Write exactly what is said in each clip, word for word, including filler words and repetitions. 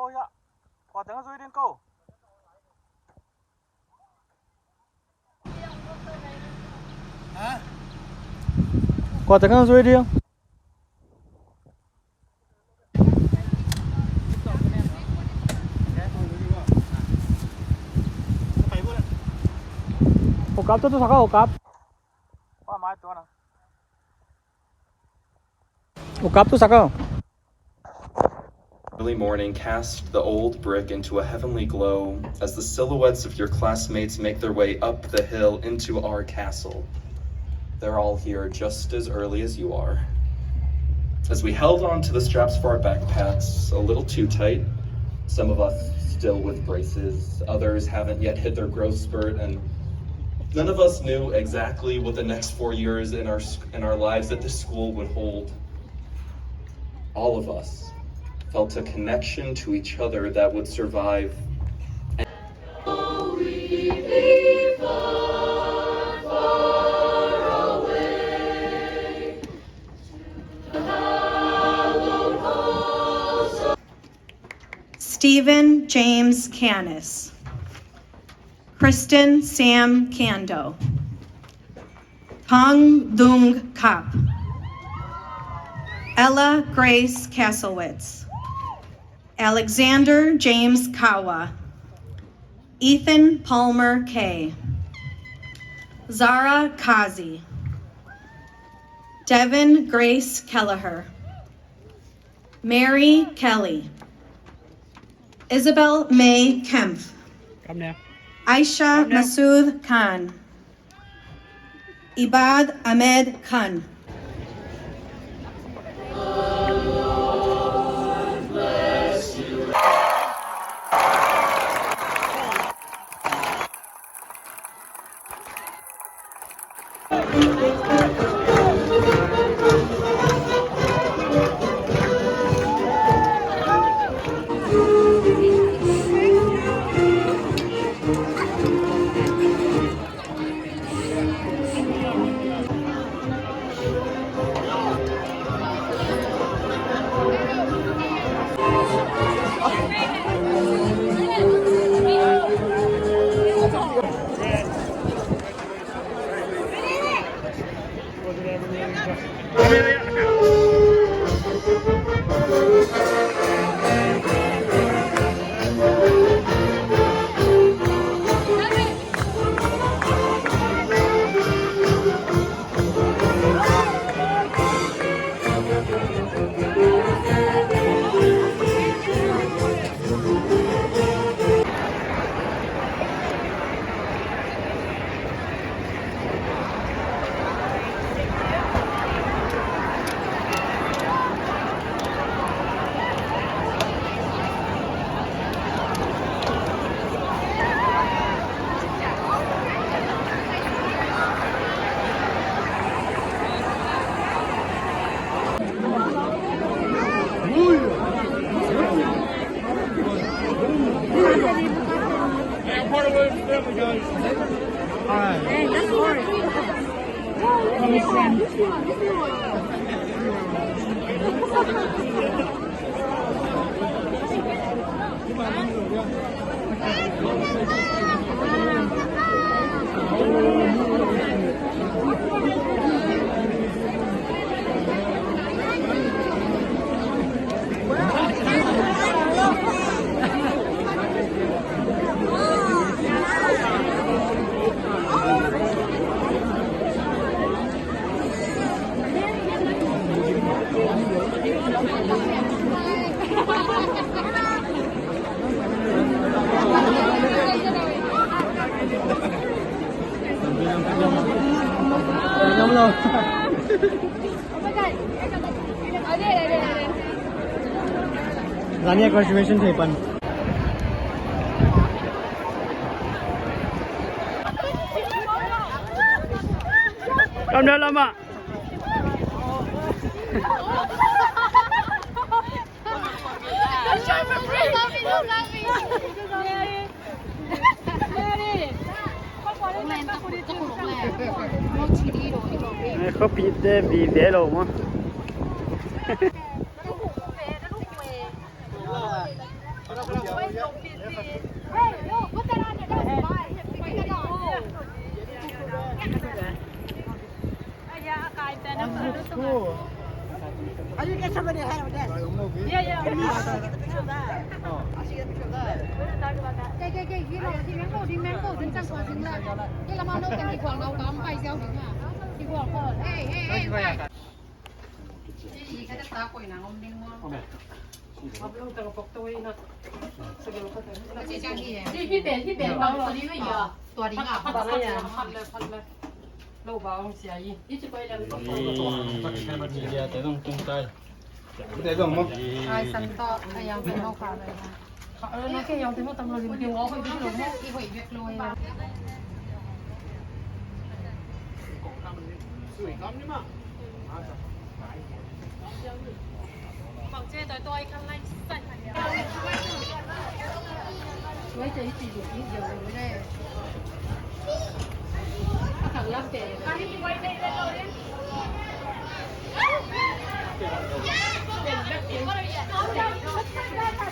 Kua teng a zui ding ko? Kua teng a zui ding? Ukap tu tu saka ukap. Ukap tu saka. Early morning cast the old brick into a heavenly glow as the silhouettes of your classmates make their way up the hill into our castle. They're all here just as early as you are. As we held on to the straps for our backpacks a little too tight, some of us still with braces, others haven't yet hit their growth spurt, and none of us knew exactly what the next four years in our s-, in our lives at this school would hold. All of us felt a connection to each other that would survive. Stephen James Canis. Kristen Sam Kando. Pang Dung Kap. Ella Grace Kaslowitz. Alexander James Kawa. Ethan Palmer Kay. Zara Kazi. Devin Grace Kelleher. Mary Kelly. Isabel May Kempf. Aisha Masood Khan. Ibad Ahmed Khan. Zani a graduation thei pan. Kam dah lama. Khuapite vive lo maw. Are you get somebody help there? Yeah, yeah. Can you get a picture of that? I should get a picture of that. Okay, okay, okay. You know, the mango, the mango, then some for the. Hey, hey, hey, hey.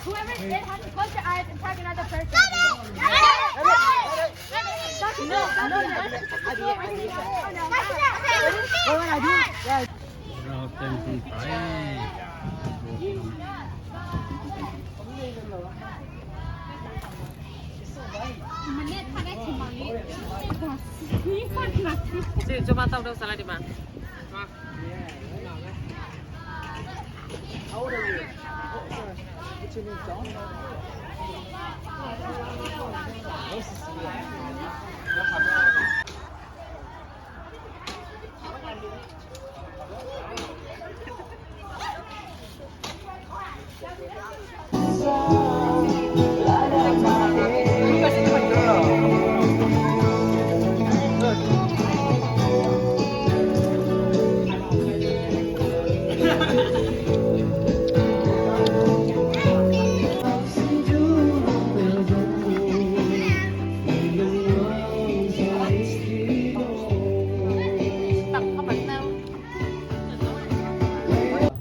Whoever is dead has to close your eyes and tag another person.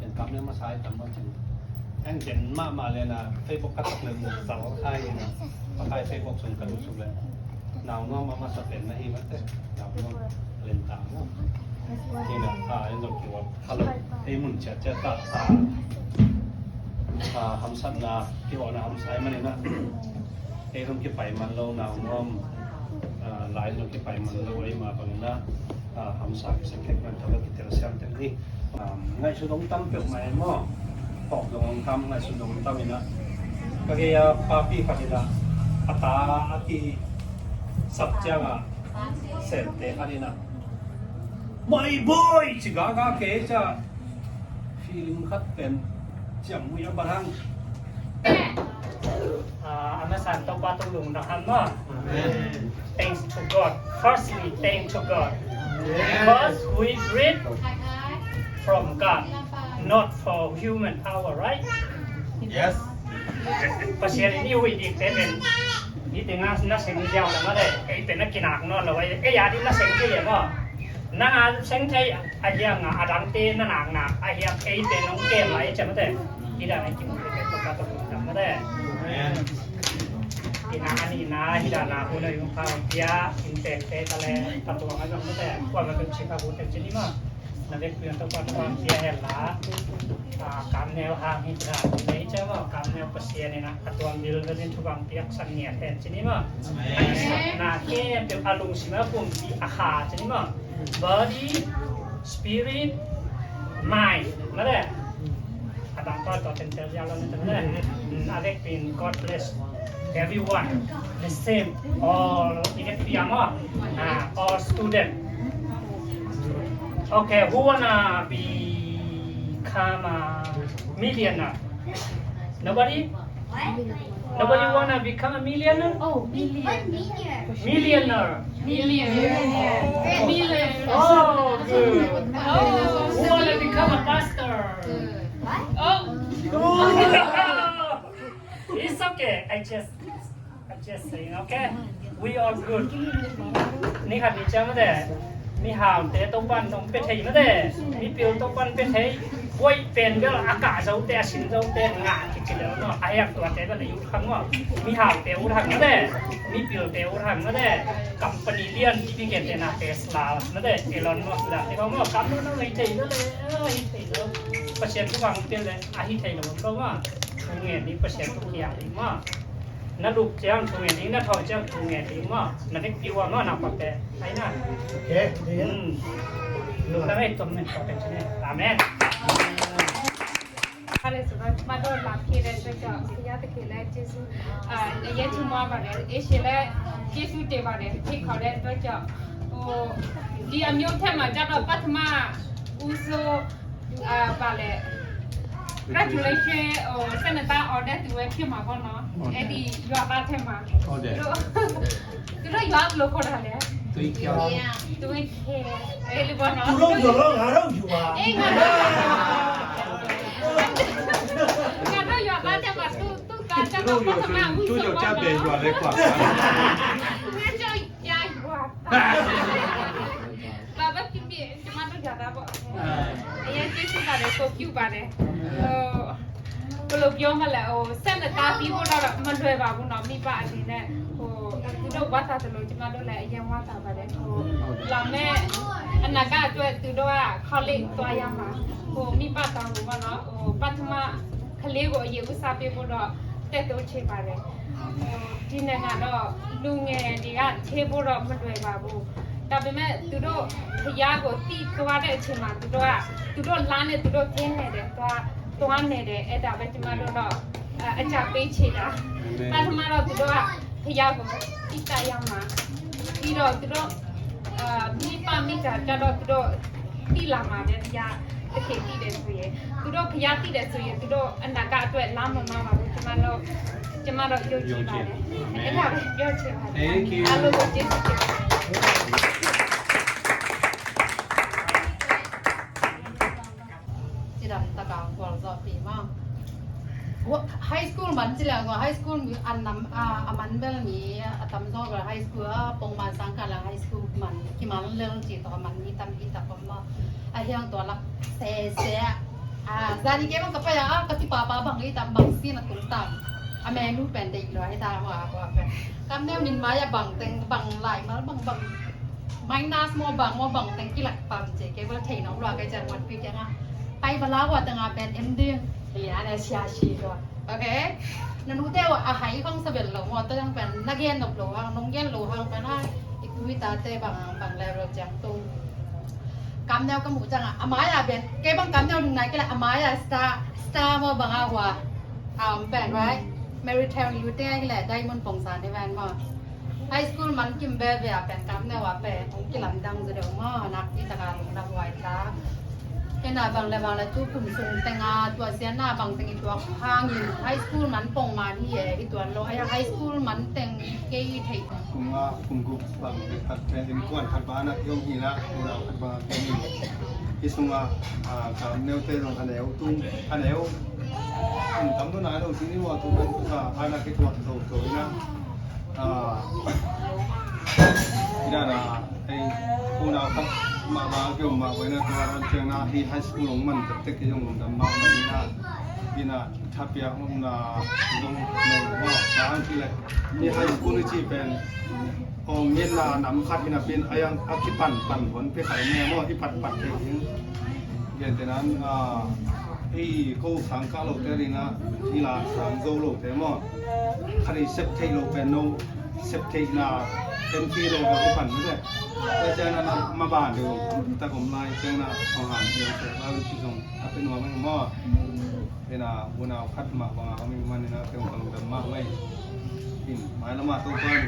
Ken kam le masa i tam bang cin. Eng ken mahmah le na Facebook ka tak le mu tal khai na. Pakai Facebook sung ka lusuk le. Nau nuam a masa pen na hi mate. Nau nuam len ta mo. Ni na a en zong ki wa. Hello. Ei mun chia chia ta ta. A hamsatna ki wa na hamsai mani na. Ei zong kipai man lo nau nuam. A lai zong kipai man lo ei ma bang na. A hamsa kisa kek man tawh ka kitel siam tek ni. Ngaihsut hong tam peuhmah e maw? Phawk dong hong tam, ngaihsut dong hong tam inah. Ka gei a papi khat inah a ta a kisap ciangah semte khat inah, "My boy!" ci gaga kei ciah feeling khat pen ciam ui a bang hang. Ah, a masa in Topa tungah lungdam hen maw? Amen. Thanks to God. Firstly, thanks to God. Amen. Because we breathe from God, not for human power, right? Yes. Pasian in i huih dikte pen i tengah na seng ziau lam a le, ei pen a kinak nawn lo, ei a ding na seng thei e maw? Nang a seng thei a hiang a, a dangte na naknak a hiang ei pen hong kem lai e, ciamate. Hi dan a kimu te pen Topa tawh lungdam mate. Amen. Ina a nihna hi dan a hun a hong pha hong pia inntekte ta le ta tuang a zong mate. Kuamah pen chika bu te cin i maw? Na vekpi in Topa tawh hong pia hen la. A, kamneu hang hi dan nei ciam maw? Kamneu Pasian in a tuam bil vel in thupha hong piaksak ngiat hen cin i maw? Amen. Na khempeuh a lungsim a pumpi a kha cin i maw? Body, spirit, mind. Mate. A bang ko to ten tel ya lo ni te mate. Mm, a vekpi in God bless everyone the same. All i vekpi a maw? Ah, all student. Okay, who wanna become a millionaire? Nobody? Nobody wanna become a millionaire? Oh, millionaire. Millionaire. Millionaire. Millionaire. Oh, good. Who wanna become a pastor? What? Oh. It's okay. I just, I just saying, okay? We are good. Ni khat ni ciang mate. Mi haute Topan hong pia thei mate. Mi pil Topan pia thei. Huai pen bel a kah zote, a sin zote ngah kici lel maw. A hek tuate bel a ut hang maw. Mihaute ut hang mah le, mipilte ut hang mah le, company lian i gen te na Tesla mah le, Elon Musk la te maw. Kam lo na ngei thei lo le, ngei thei lo. Pasian thu bang pen le, a hi thei lo maw. Thu ngen ni Pasian thu kia li maw. Na luk ciang thu ngen ding, na thawh ciang thu ngen ding maw. Na vekpi uh a maw, na pate. Ai na. Ok, ok. Hmm. Luk na vei tom nen pate cine. Amen. Hallelujah. မတော်လာဖြစ်တဲ့အတွက်ကြောင့် ဘုရားသခင်လည်းကျေးဇူး၊ အာ၊ အရမ်းချီးမွမ်းပါတယ်။ ယေရှုလည်းကျေးဇူးတင်ပါတယ်။ ဖိတ်ခေါ်တဲ့အတွက်ကြောင့် ဟို၊ ဒီအမျိုးထက်မှာကျတော့ ပထမဦးဆုံး အာ၊ ဗာလဲ၊ graduation ဟို၊ ဆယ့်နှစ်သား အော်တဲ့သူပဲဖြစ်မှာပေါ့နော်။ ဟုတ်တယ်။ အဲ့ဒီရွာသားထဲမှာ။ ဟုတ်တယ်။ သူတို့၊ သူတို့ရွာဘယ်လိုခေါ်တာလဲ။ သွေးကြောင်း။ သွေးခဲ။ အဲ့လိုပေါ့နော်။ သူတို့ရွာတော့ငါတို့ရွာ။ အေး၊ ငါတို့၊ ငါတို့ရွာသားထဲမှာ သူ၊ သူ့သားကျတော့ ပထမဦးဆုံးပေါ့နော်။ သူ့ယောက်ျားဘယ်ရွာလဲကွာ။ ငါတို့ရွာ၊ ရွာသား။ ဘာပဲဖြစ်ဖြစ် ကျမတို့ရွာသားပေါ့။ အာ။ အရမ်းကျေးဇူးပါတယ်။ ကိုပြုပါတယ်။ ဟို၊ ဘယ်လိုပြောမလဲ၊ ဟို၊ ဆက်လက်သားပြီးဖို့တော့မလွယ်ပါဘူးနော်။ မိဘအနေနဲ့၊ ဟို၊ သူတို့ဝမ်းသာသလို ကျမတို့လည်းအရမ်းဝမ်းသာပါတယ်။ ဟို၊ လာမယ့်အနာဂတ်အတွက် သူတို့က college သွားရမှာ။ ဟို၊ မိဘတောင်းလို့ပေါ့နော်။ ဟို၊ ပထမကလေးကို အရင်ဦးစားပေးဖို့တော့ တက်သိုးချင်ပါတယ်။ ဟို၊ ဒီနိုင်ငံတော့ လူငယ်တွေက ချေဖို့တော့မလွယ်ပါဘူး။ ဒါပေမဲ့ သူတို့ဘုရားကိုသိသွားတဲ့အချိန်မှာ သူတို့က၊ သူတို့လမ်းနဲ့ သူတို့တင်းနေတယ်။ သွား၊ သွားနေတယ်။ အဲ့ဒါပဲ ကျမတို့တော့၊ အဲ၊ အကြံပေးချင်တာ။ အာမင်။ ပထမတော့ သူတို့ကဘုရားကိုသိတတ်ရမှာ။ ပြီးတော့ သူတို့၊ အဲ၊ မိဘမိသားစုကျတော့ သူတို့သိလာမှာပဲ။ ဘုရားသခင်သိတယ်ဆိုရင်၊ သူတို့ဘုရားသိတယ်ဆိုရင်၊ သူတို့အနာဂတ်အတွက်လမ်းမမှားပါဘူး။ ကျမတို့၊ ကျမတော့ယုံကြည်ပါတယ်။ ယုံကြည်။ အာမင်။ အဲ့ဒါပဲပြောချင်ပါတယ်။ Thank you. အားလုံးကိုကျေးဇူးတင်ပါတယ်။ จิดำตะกางกวางจอปีมา high school มันจิแล้วก็ high school มีอันนำอ่า อ่า มันเบลมี อ่า ตำจอก็ high school อ่า ปงมันสังกัดละ high school มัน กี่มันเรื่องจีต่อมันมีตำมีตะปมมา อ่า เฮียงตัวละ เสเสอ่า zani ke bang ka paya, ah, ka ti papa bang i tam bang si na tung tam. A menu pen dei lo ai ta ma ko a pen. Kam ne min ma ya bang teng bang lai ma bang bang. Minus mo bang mo bang teng kilak pam ce ke bel thei nong lo a kai jan wan pi ke nga. Pai bala wa teng a pen em ding. Lia ne sia si lo. Ok. Nanu te wa a hai khong sa bel lo mo ta jang pen na gen nop lo hang nong gen lo hang pen a. I tu i ta te bang bang le lo jang tung. Kamneu ka muh ciangah a mai-ah pen kei bang kamneu ding nai kei leh a mai-ah star, star maw bangah hua a om pen, right? Marital ute ahi leh diamond pongsa ni pen maw? High school man kim veve ah pen kamneu ah pen hong kilamdang zaw deuh maw? Nakpi takah lungdam huai ta. Kei na bang le bang le tu kum sung tengah tua siatna bang teng i tuak hangin high school man pong man hi e, i tuan lo. Ahi high school man teng kei i theih. Sungah kum guk bang bek khat pen innkuan khat bangah i om hi lah, unau khat bangah i om hi. Hih sungah, ah, kamneute zong a neu tung, a neu tung tam lo nai lo ci ni maw, tung pen tuk a, a na kituak zo zo hi nah. Ah, i dan a, ei, unau khat mah bangah ki om mah bang hi nah, tua dan ciang nah, hih high school hong man tektek hi zong lungdam mahmah hi nah. Hi nah, thapiak nopna zong nei maw, bang hang cih leh hih high school i cih pen, aw, ngetna nam khat hi napi in a yang a kipan pan huan pia khat om e maw, i pat pat thei ding. Gentehna in, ah, hih ko sang kah lote adingah hih la sang zo lote maw, khat i sep theih lo pen no sep theihna tempi lo maw, i pan mite. Tua ciangin a na maban deuh tak om lai ciangin a hong han deuh sep lai ci zong a pe nuam maw. Ina unau khat mah bangah om ing manin a kei hong ka lungdam mahmah hi. In, mailam ah Topa'n,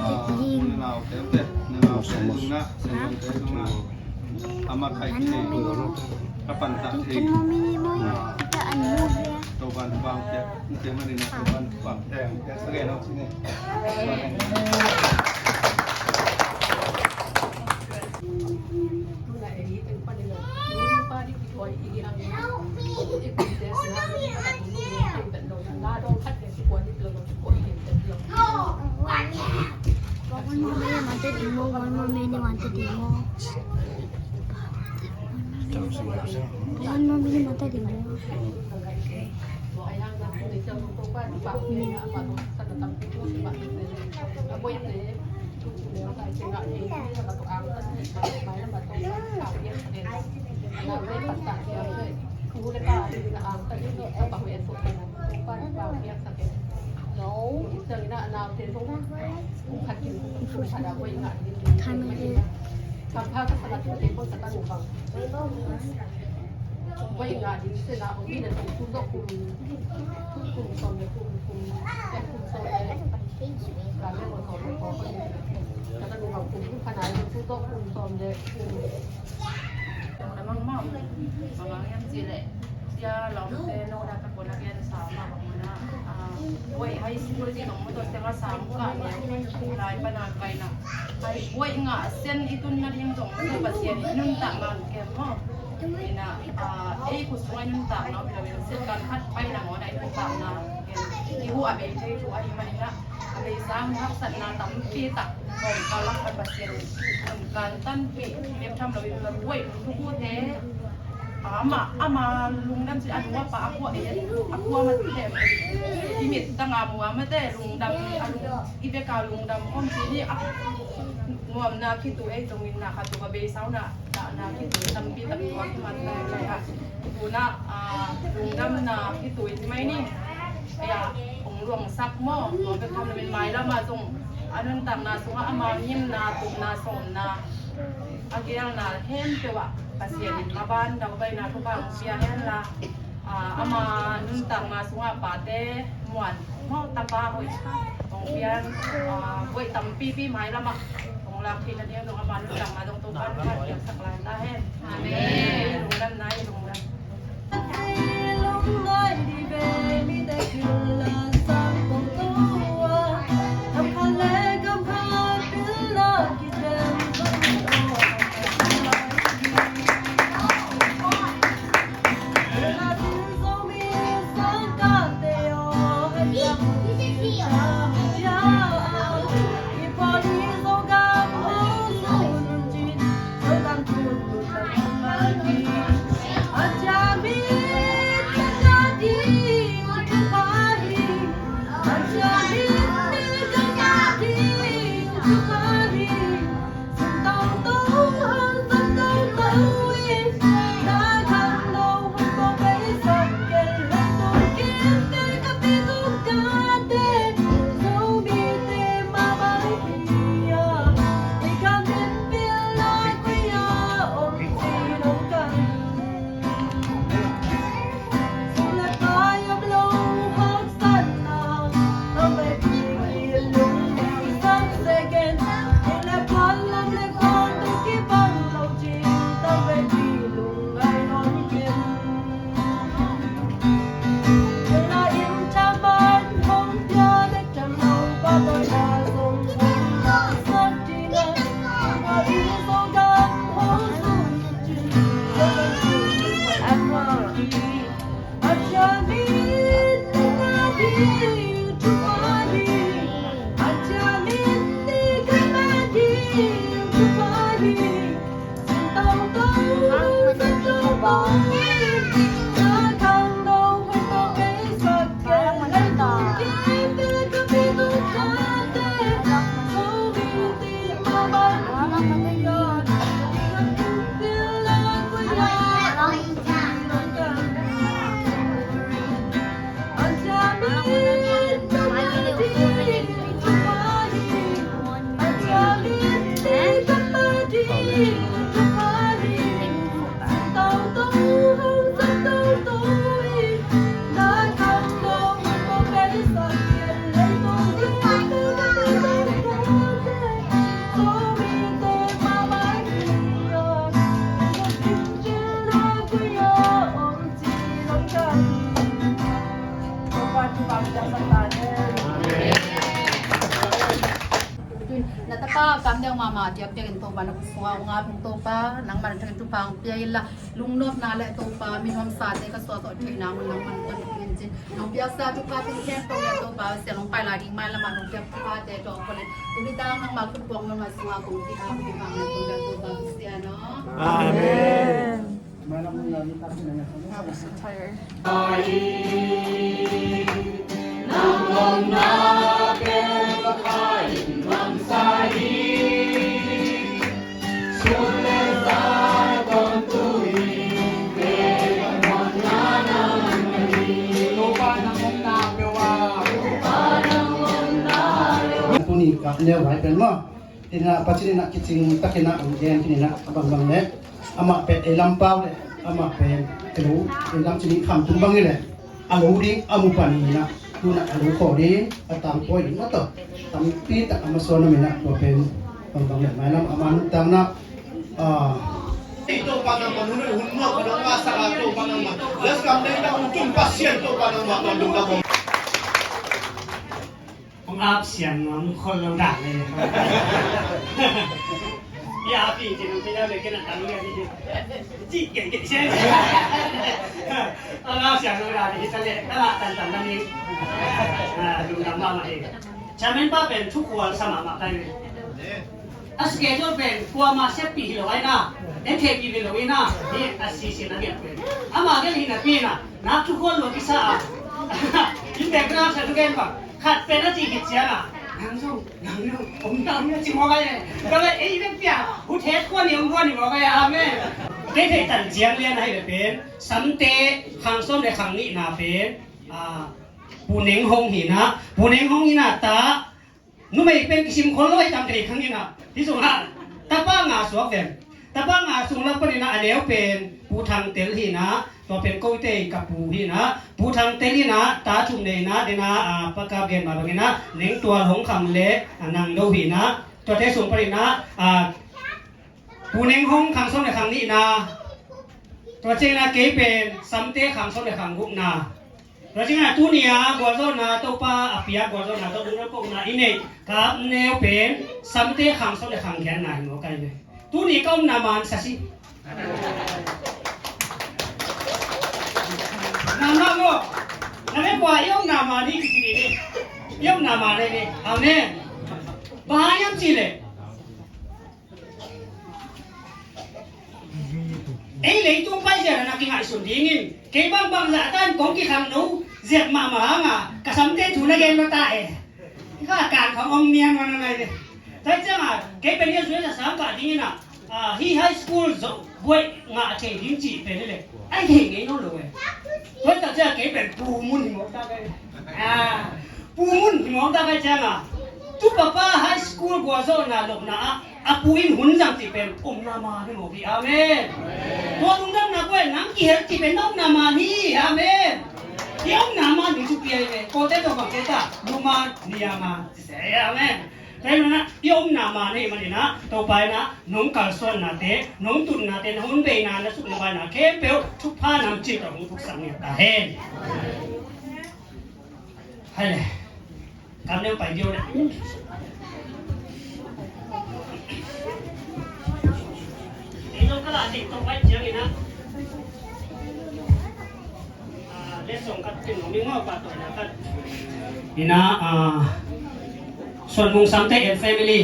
ah, unau teu teh, unau teu tung nah, sengdong teu tung nah. A makaih hi. Ka pan tak hi. Ah, Topa'n thupha hong pia. Ute manin a Topa'n thupha hong pia. Pia sa gen hong si ne. One more minute wanted to eat more, one more minute wanted to eat more. Lamang maw? Mamang hiam cih leh sia lawmte no dah ka kona gen sa mah bang muna. Ah, buai high school cih dong maw, tua siang a sang kah leh lai pana kaina. Hai buai ngah sen i tun nading dong maw, Pasian i nuntakna kem maw. Ina, ah, ei khut sunga i nuntakna om lo in, set kan khat paina ngawna i nuntakna kem. I hu a bei thei thu ahi maninah. A beisa hong haksatna tampi tak hong kalak a Pasian in hong kan tanpih bek tham loin ka buai lungdam thute. Ama, ama lungdam ci a nu a pa a khua e, a khua ma te i mit tanga mua mate lungdam, a lung, i beka lungdam om ci ni a nuamna khitui ei zongin na khat tuk a beisa hong na. Dahna khitui tampi tak tua kiman lai lai ah. Tuna, ah, lungdamna khitui mai ni. Aya, hong luangsak maw. Tua bek tham loin mailam ah zong a nuntakna sungah ama ngimna, tupna, sawmna, a gelna khempeuh ah Pasian in maban daubaina thupha hong pia hen la. Ah, ama nuntakna sungah pate muan maw, tapa hoih hong pian, ah, hoih tampipi mailam ah hong lak theih nading dong ama nuntakna dong Topa'n hong piaksak lai ta hen. Amen. Lungdam nai, lungdam. Na tapa kam deuh mahmah diakdiakin Topa na khut sungah hong ap in Topa, nangman thangin thupha hong pia inla, lungnopna le Topa minhuamsate ka suahsuah theihna hong nangman tan in cin. Nong piaksa thupha teng khempeuh le Topa Pasian hong pai lai ding mailam ah nong piak thuphate tawh hong pua in. Tuni dang nangma khut kuang nong ngai sungah kong ki ap ding hang na Topa Pasian aw. Amen. I'm so tired. Tuni ka neu vai pen maw? Ina Pathian ina kicing takin a om gen khin ina a bangbang le amah pen ei lam pau le amah pen ei lo ei lam cini kham tung bang hi le a lo ding a mu pan ina tuna a lo khaw ding a tang pawi ding mah tawh tampi tak a masuan om ina tua pen bangbang le mailam a man tang na. Topa nangmah hun hun nuam ka nangmah sangah Topa nangmah laskam nei na hun tung Pasian Topa nangmah ka lungdam om. Hong ap siang nuam khol lo dah le. Ya pi ci nong ci dah le kena tang le ci. Ci kei kei siang. Hong ap siang nuam dah le ci ta le ta la tan tan ni. Ah, lungdam mahmah hi. Chairman pa pen thukhual sa mahmah kai le. A schedule pen kuama seppih hi lo ai na, en theihpih hi lo ai na, hi a sisin a ngiat pen. Ama gel hi napi na, nak thukhual lo kisa a. In background sa thugen bang, khat pen a ci khit ciang a. Nang zong, nang zong, om tam na ci mawk ai. Ka le ei bek pia, hu thet khuan ni om khuan ni mawk ai, amen. Kei theih tan ciang lian ahi le pen, Samte khang sawm le khang nihna pen, a, Pu Neng Hong hi na, Pu Neng Hong hi na ta, numei pen kisim khol lo hi tam thei khang ina. Hi sung ha. Tapa nga suak ven. Tapa nga sung lak pan ina a neu pen Pu Thang Tel hi na. Tua pen ko tei ka pu hi na. Pu Thang Tel hi na ta thum nei na dena a pakap gen ma bang ina Neng Tual Hong Kham le a Nang Do hi na. Tua te sung pan ina a Pu Neng Hong khang sawm le khang nih na. Tua ciangin a kei pen Samte khang sawm le khang guk na. Tua ciangin a tuni a gualzawhna Topa a piak gualzawhna Topa lungdam kohna i neih kap neu pen Samte khang sawm le khang giat na hi maw kai ve. Tuni ka omna man sa si. Nang na maw. Na me kua i omna man hi kici ni. I omna man hi ni. Amen. Bang hang hiam cih leh Ei leitung pai zia na kingaihsun dingin kei bangbang zah tan kong kikhang no ziak mahmah hanga ka Samte thu na gen lo ta e. Ka kan khang om nian man a ngai le. Tua cianga kei pen ia zuai sa sang ka dingin a, a, hi high school zo buai ngah thei ding cih pen le. Ai thei ngei no lo e. Tua ta cia kei pen pu mun hi mawk ta kai. A, pu mun hi mawk ta kai cianga. Tu papa high school gualzawhna lopna ah a pu in hun zang cih pen omna man hi mawk hi. Amen. Tua lungdamna kuai nang kihel cih pen na omna man hi. Amen. I omna man hi cu pia hi ve. Kawte tawh bang kei ta luma niama ci se. Amen. Tua hi mana i omna man hi manina Topa ina nong kalsuannate nong tutnate na hun beina na sukna baina khempeuh thupha nam cih tawh hong puksak ngiat ta hen. Hai le. Kam neu pai dio le. Ino kala tik tong pai tiang ina. Ah, le song kat tin mong ming mau pa to ina kat. Ina, ah, Suan Mung Samte and family.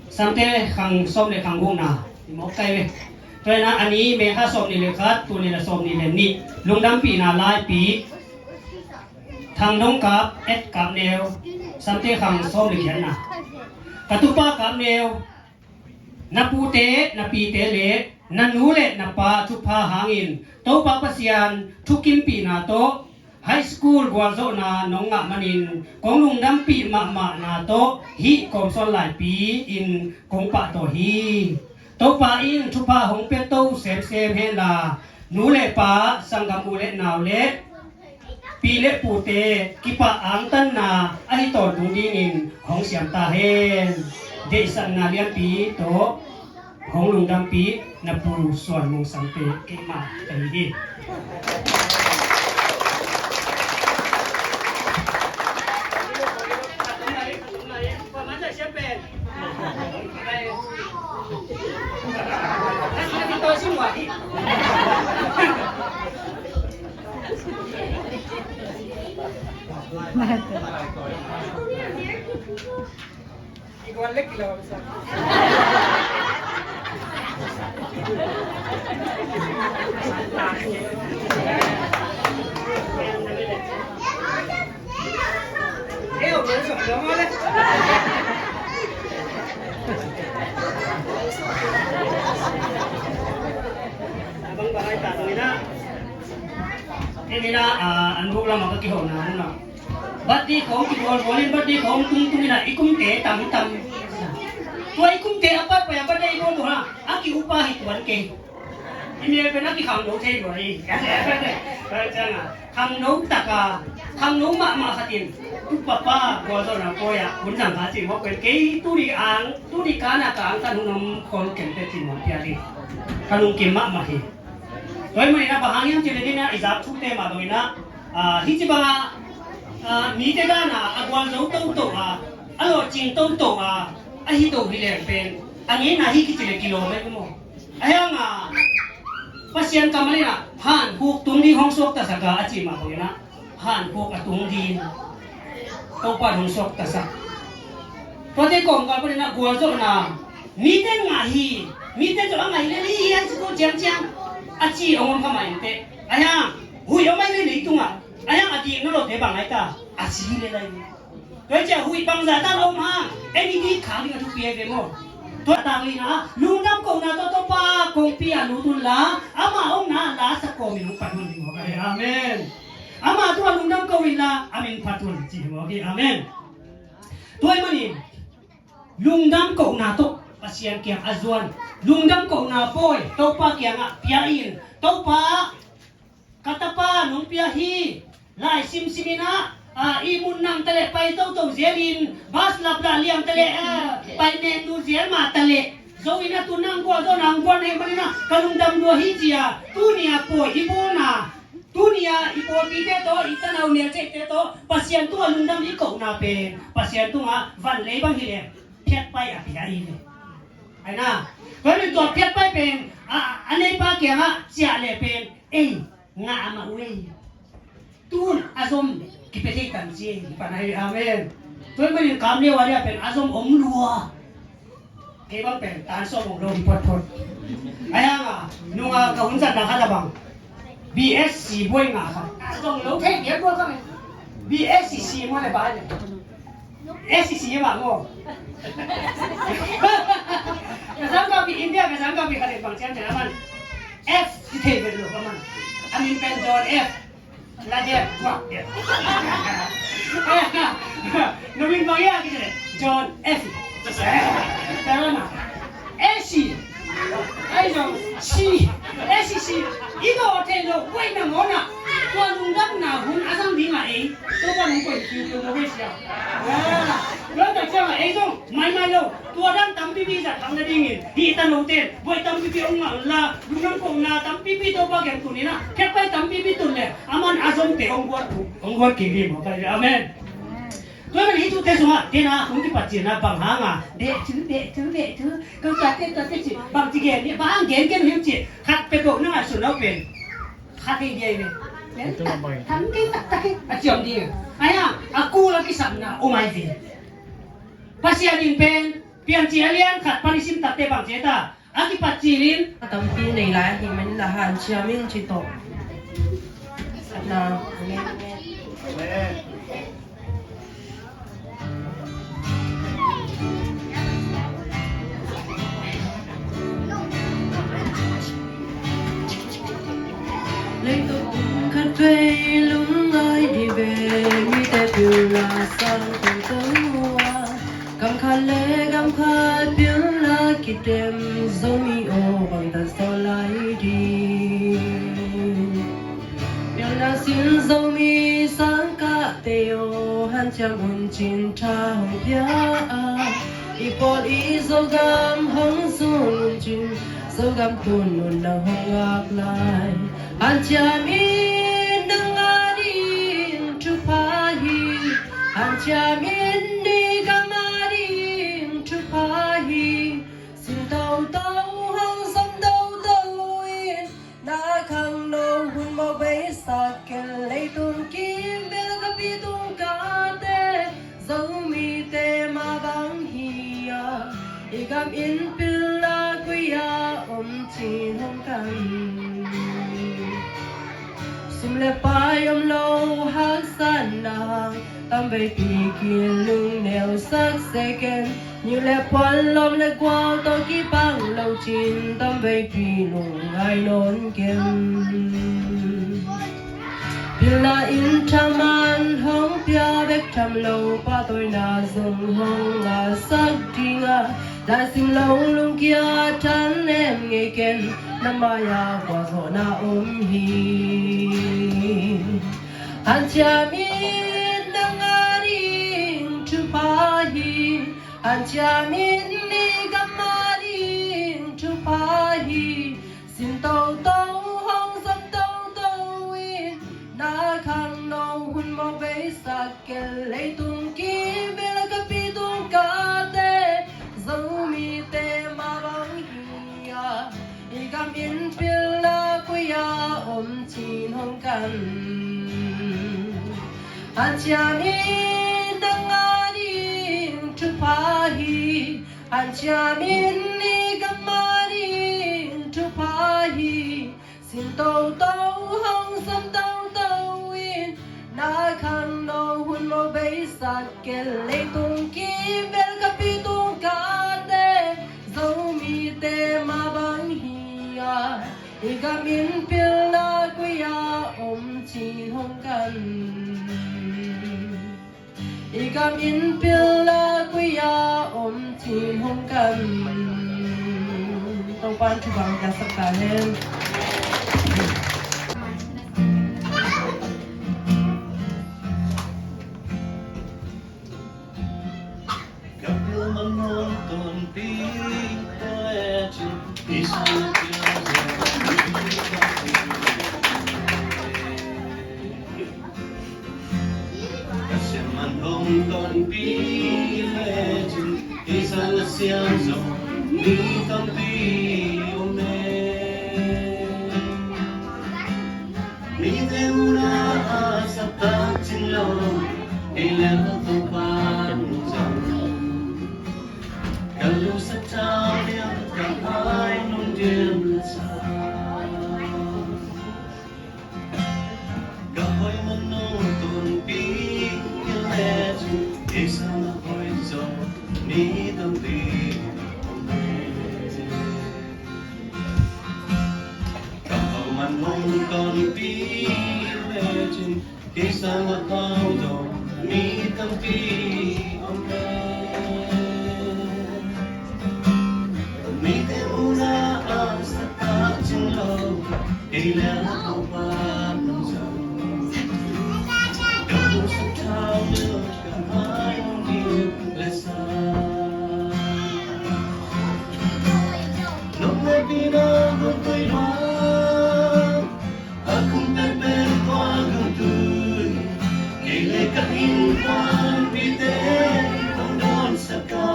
Samte khang sawm le khang gukna. Mawk kai ve. Tua ina ani me kha sawm ni le khat, tu ni le sawm ni le ni. Lungdampihna laipi. Thang dong kap, et kap neu, Samte khang sawm le giatna. Ka tupa kap neu, na pute, na pite le na nu le na pa thupha hangin Topa Pasian thukimpihna tawh high school gualzawhna nong ngah manin kong lungdampih mahmahna tawh hih kawmsuan laipi in kong pahtawi hi. Topa in thupha hong pia to semsem henla, nu le pa, sanggam u le nau le pi le pute kipah angtanna ahi tawntung dingin hong siam ta hen. Deihsakna lianpi tawh hong lungdampih na Pu Suan Mung Samte keimah ka hi hi. Bang bang ai ta ina. Ina, ah, an buk lam ka kihona na. Birthday khong kibawl bawl in, birthday khong tung tung ina, i kumte tam tam. Tua i kumte a pat pai a birthday i bawl bawl a, a ki upa hi tuan kei. I mel pen a kikhang lo thei lo hi. Khang lo taka, khang lo mahmah khatin, tu papa gualzawhna pawi ah hun zang kha ci mawk pen kei tuni ang, tuni kana ka ang kan hun om khol kente ci mawk pia hi. Ka lungkim mahmah hi. Tua hi manin a bang hang hiam ci le ding a i zak thukte mah bangin a, ah, hih ci bang a, ah, mite dan a, a gualzo toto a, a lawhcing toto a, a hi to hi leng pen a ngeina hi kici le kilawm ei maw? A hiang a Pasian kammal in a hankhuk tung ding hong suaktasak a, a ci mah bangin a hankhuk a tung ding Topa in hong suaktasak. Tuate kawmkal panin a gualzawhna mite ngah hi, mite zong a ngah hi le hi hi a ci ko ciangciang a ci hong om kha mah inteh. A hiang huih om ai le leitungah a hiang a dikna lote bang ai ta a si hi le lai hi. Tua hi ciah huih bangzah tan a om hang ei mi dik khak ding a thupi ai ve maw? Tua tang lina lungdam kohna tawh Topa kongpi a lut unla amah omna a la sak kawmin hong pan hun ding maw ka hi. Amen. Amah tungah lungdam ko inla a min phat un ci hi maw ka hi. Amen. Tua hi manin lungdam kohna tawh Pasian kiang a zuan, lungdam kohna pawi Topa kiangah pia in, Topa, ka tapa nong pia hi. Lai simsim in ah, ah, ihmut nang taleh pai toto zel in, bas laplah liang taleh, ah, pai nek nu zel mah taleh, zo in a tu nang gualzawhna hong guan hei manin ah ka lungdam lua hi ci a, tuni a pawi i bawlna, tuni a i pawlpite tawh, i tanau nelceihte tawh Pasian tungah lungdam i kohna pen Pasian tungah van lei bang hi leh phiatpai a pia hi ve. Ai na, tua pen tua phiatpai pen a, a neipa kiangah ciah leh pen ei ngah mah uh ei. Tun a zom kipia thei tam ci ei, hi pan ai. Amen. Tua hi manin kam lio a dia pen a zom om lua. Kei bang pen tan sawm om lo hi photphot. A hiang a nunga ka hun zatna khat a bang B S C buai nga kha. A zong lo thei biak buai kha me. B S C si mua le bai le. S C C mah maw? Ka zangkapih India, ka zangkapih khat in bang ciang ciang a man F ci thei vet lo ka man. A min pen John F. La F guak F. Na min bang ia ki thei John F. Tara na. S C. Ai zong C. S C. I dawh thei lo, koih na mawna. Tua lungdamna hun a zang dingah ei Topa nong koih kiu kiu lo hei sia. Tua tak ciangah ei zong maimai lo. Tua dan tampipi zat hang na dingin hih tanote buai tampipi hong ngah unla, lungdam kohna tampipi Topa kiang tun inah, phiatpai tampipi tun le a man a zomte hong guat uh, hong guat kik hi mawk a hi. Amen. Tua hi manin hih thute sungah tena hong kipat cihna bang hanga deh thu, deh thu, deh thu, ko tate, tate ci, bang ci gen, bang hang gen ken uh hiam ci, khat peuhpeuh na ngaihsun lo pen khat hi dia hi ve. Tham kei taktak hi a ciam ding. Ahi hang a kul a kisapna om ahi ve. Pasian in pen Piancil a lian khat pan i sim takte bang ci ta. A kipat cilin a tampi nei lai ahih manin a hanciam in ci tawh. Satna. Amen. Leitung khat vei lungngai dih ve, mite pilna sang tawh tawh a. Gam khat le gam khat pilna kitem, Zomi aw bangtan sawl lai ding. Pilna sin Zomi sangkahte aw, hanciam un cin tha hong pia a. I pawl i Zogam hong zun un cin, Zogam tun un nang hong ngak lai. Hanciam in nang a ding thupha hi. Hanciam in i gam a ding thupha hi. Sin toto hong zom toto in na khangno hun mawk beisak ken, leitung kim bel ka pi tung kate, Zomite mah bang hi a, i gam in pilna koi a om cin hong kan. Sum le pai om lo haksatna hang, tamveipi kilungneu sak seken, niu le puan lawm le guau tawh kip veipi lungngai nawn ken. Pilna in thaman hong pia bek tham lo, pahtawina zong hong ngahsak ding a, laisim lo lungkia thanem ngei ken, na mai-ah khuazawhna om hi. Hanciam in nang ading thupha hi. Hanciam in i gam ading thupha hi. Sin toto hong zom toto in, na khangno hun mawk beisak ken. Leitung kim bel ka pi tung kate, Zomite mah bang hi a, i gam in pilna koi-ah om cih hong kan. Hanciam in nang ading thupha hi. Hanciam in i gam ading thupha hi. Sin toto hong zom toto in, na khangno hun mawk beisak ken. Leitung kim bel ka pi tung kate, Zomite mah bang hi a, i gam in pilna koi-ah om cih hong kan. I gam in pilna koi-ah om cih hong kan. Topa'n thupha hong piaksak ta hen. Ka pil man hong tonpih lecin, i sang a piang zong ka siam man hong tonpih lecin, i sang a siam zong mi tampi om e. Mite muhna a saptak cing lo, kei leh Topa nung zang. Ka lungsim thanem, ka hai nung dim le sa. Ka hoih man nong tonpih lecin, kei sang a hoih zaw mi tampi om e. Ka hau man hong tonpih lecin, kei sang a hau zaw mi tampi om e. Mite muhna a saptak cing lo, kei leh Topa nung zang. Ka lungsim thanem, ka hai nung dim le sa. Nong hehpihna hong tui lua, a kum penpen kua hong tui, kei leh ka innkuanpihte hong dawnsak a.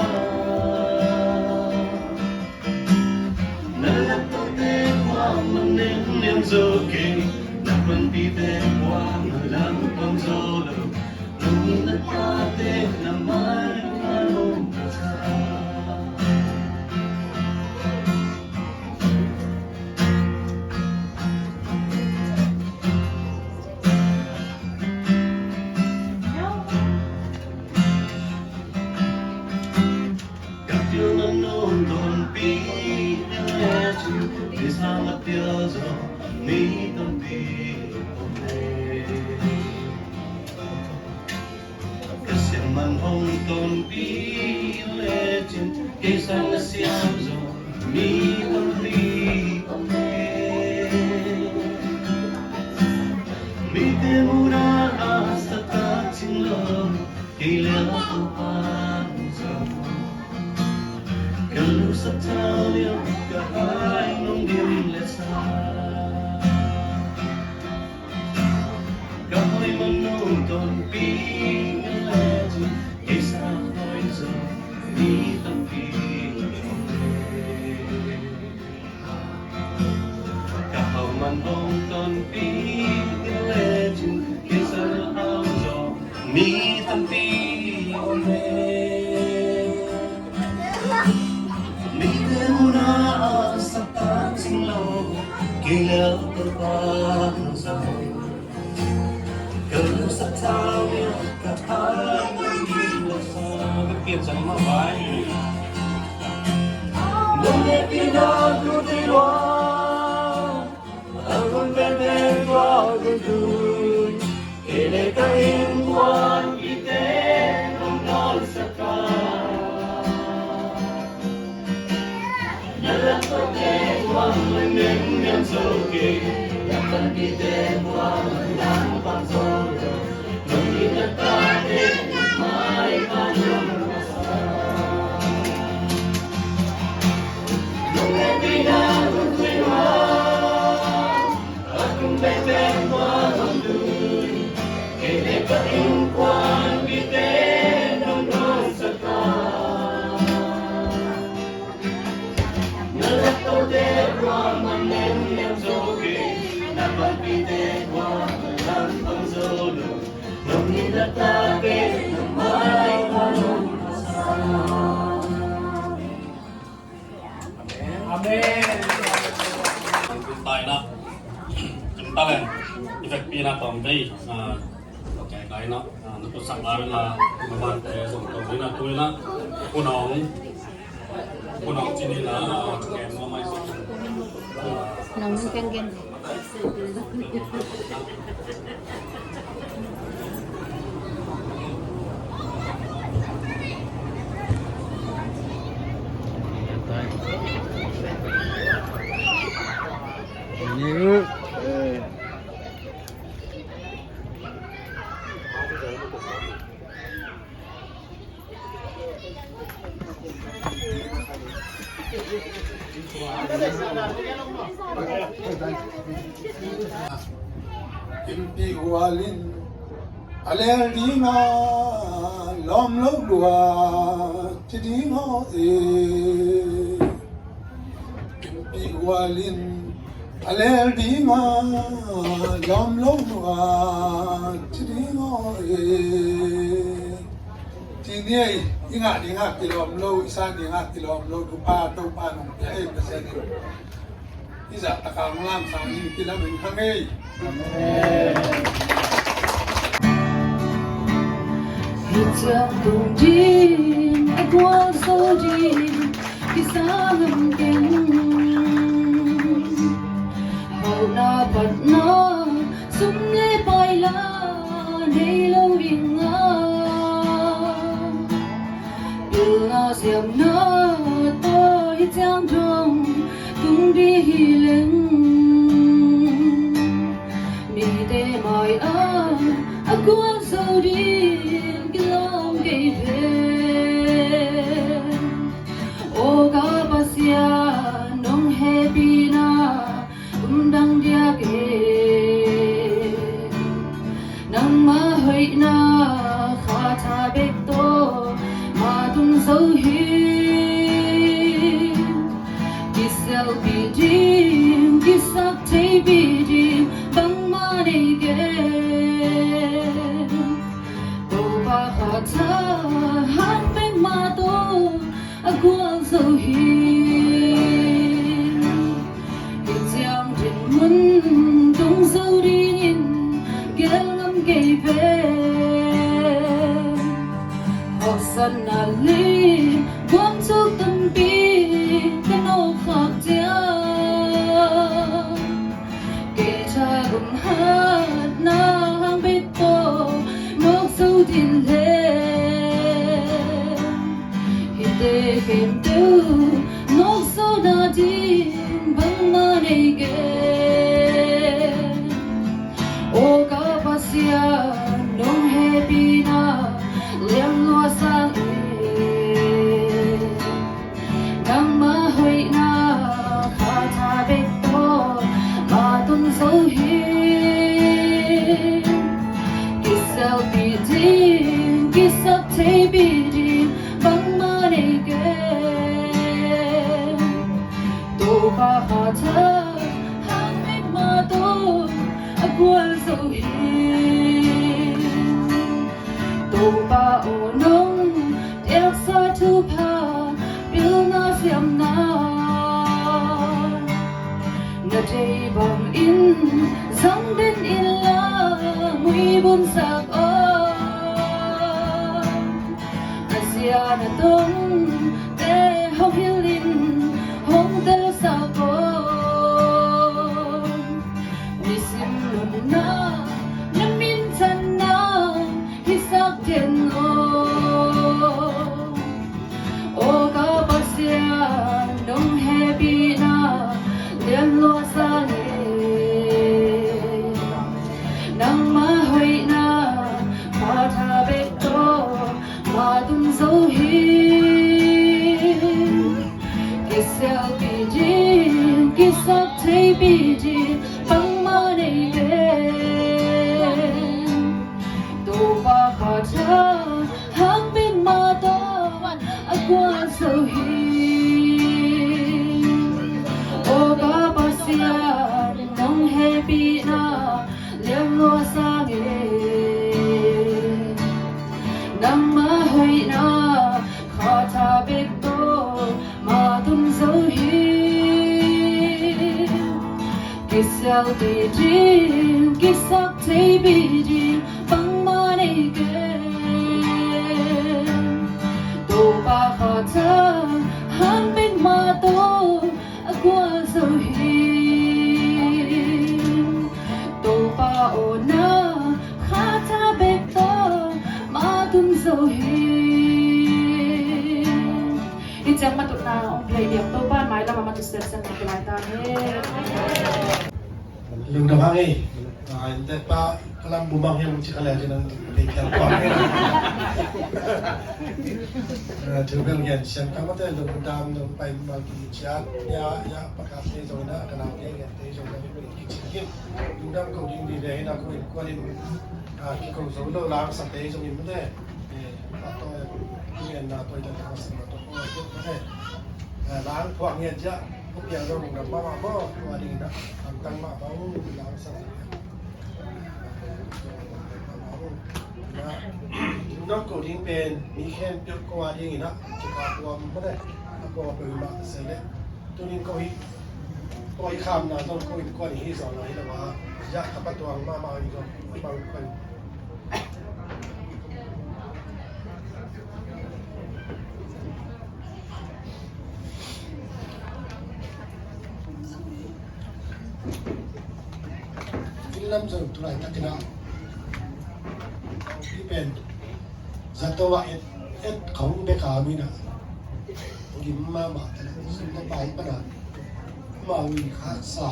Na laktawte kuamah nemnem zo kei, na panpihte kuamah langpang zo lo. Nong na tate na man a om sa. Ka pil man nong tonpih lecin, kei sang a piang zaw mi tampi om e. Ka siam man hong tonpih lecin, kei sang a siam zaw mi tampi om e. Mite muhna a saptak cing lo, kei leh Topa nung zang. Ka lungsim thanem, ka hai nung dim le sa. Ka hoih man nong tonpih lecin, kei sang a hoih zaw mi tampi om e. Ka hau man hong tonpih lecin, kei sang a hau zaw mi tampi om e. Mite muhna a saptak cing lo, kei leh Topa nung zang. Ka lungsim thanem, ka hai nung dim le sa. Ka pian sang mah vai. Nong hehpihna hong tui lua, Amen. Taina, talent, i vekpi na tawm vei, ah, okay, taina, ah, na pusak lai na, na ban te zong tawm na tu na, kunong, kunong cini na, ah, kem no mai so. Nong kem kem. Kimpi hualin a lel dinga lawm lo lua ci ding haw e. Kimpi hualin a lel dinga lawm lo lua ci ding haw e. Ci ni ei, i ngah dinga kilawm lo, i san dinga kilawm lo, Topa, Topa nong pia ei Pasian in. I zah taka hong lamsang in kilam in hang ei. Amen. Hi ciang tung ding a gual zo ding kisa ngam keng. Hauhna phatna sum le pai la nei lo ding a, pilna siamna tawh hi ciang dong tung ding hi leng. Mite mai-ah a gual zo ding kilawm kei pen. Aw ka Pasian, nong hehpihna um dang diak e. Nangmah hoihna kha tha bek tawh mah tung zo hi. Kiselpih ding, kisaktheipih ding bangmah nei kei. Topa kha tha hang bek mah tawh a gual zo hi. Hi ciang dinmun tung zo dingin gel ngam kei pen. Hawhsatna le guamcuk tampi ka nawk khak ciang, kei tha gum hatna hang bek tawh nawk zo ding leng. Hihte khempeuh nawk zo nading bangmah nei kei. Aw ka Pasian, nong hehpihna liang lua sang e. Nangmah hoihna kha tha bek tawh mah tung zo hi. Kiselpih ding, kisaktheipih ding bangmah nei kei. Topa kha tha hang bek mah tawh a gual zo hi. Topa aw, nong piaksa thupha, pilna siamna na deih bangin zang den inla, muibun sak aw. A zia na tongte hong hilhin hong telsak aw. Nisim nunna na minthanna hisak den aw. Aw ka Pasian, nong hehpih Pi ding bangmah nei kei. Topa kha tha hang bek mah tawh a guan zo hi. Aw ka Pasian, nong hehpihna liam lua sangin nangmah hoihna kha tha bek tawh mah tun zo hi. Kisialpi ding, kisaktheihpih ding bangmah nei kei. Topa kha tha hang bek mah tawh a guan zo hi. Topa awna kha tha bek tawh mah tun zo hi. Hih ciang matutna hong play diam, Topa mailam a matut siatsan na kilai ta hi. Lungdam hang ei. Ah, innte pa ka lam bumang hiam ci ka leh ci nang pei piang kuang hiam. Ah, thil bel ngen siang ka mate lungdam dong pai mal ki ciat. Ya, ya, pa ka te zong na, ka nau te ngen te zong na, pei ki ci hiam. Lungdam ko ding di le na ko in kuan in. Ah, ki ko zo lo lang sa te zong in mate. Eh, pa to, eh, ngen na to i ta lang sa ma to ko, eh, eh, lang kuang ngen ja. Ko piang lo lungdam mahmah maw, tua ding in ah, hamtang mahmah uh, lamsang ding in ah. Tua ding in ah, lamsang ding in ah. Nang ko ding pen, mi khempeuh ko a ding in ah, kikap tuam mah leh, a ko a peuh mah se leh. Tuni in ko hi, ko hi khamna zong ko innkuan hi zaw lai lo a, ya ka pa tuang mahmah in zong, ko bang ko hi. Finlam zong tulai takin ah, hih pen zato ah et, et khong bek a om in ah, gim mahmah ta leh, sum na pai pan ah, amau in khaksa.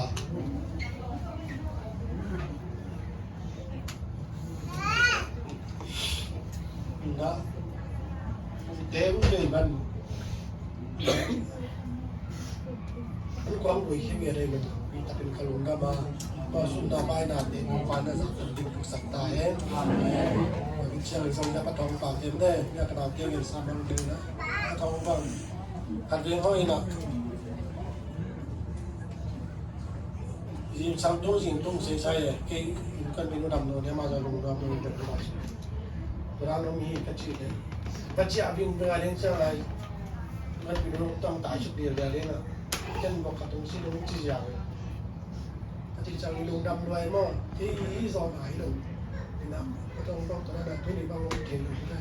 Ina, te u te man. An kuang bui khia nge dei man. Pi takin ka lungdam a. Tua sum na pai na te, tua na zak dik sak ta hen. Amen. Pi ciang zong na ka tong pa te de, na ka nau te ngen sa mang te na. Ka tong bang. Ka ding hoi na. Zing sang tung, zing tung, sei sai e. Kei kan min u dam lo, dia ma za lung dam lo, dia ma za. Tua lo mi ka ci le. Ka ci a bin bia ding cia lai. Kan min u tang tai suk dia dia ding na. Ken bok ka tung si lung ci zia le. Ka ci sang lung dam lo ai mo. Kei i zon ai lo. Ina, ka tong bok tua na tu ni bang lo kei lo na.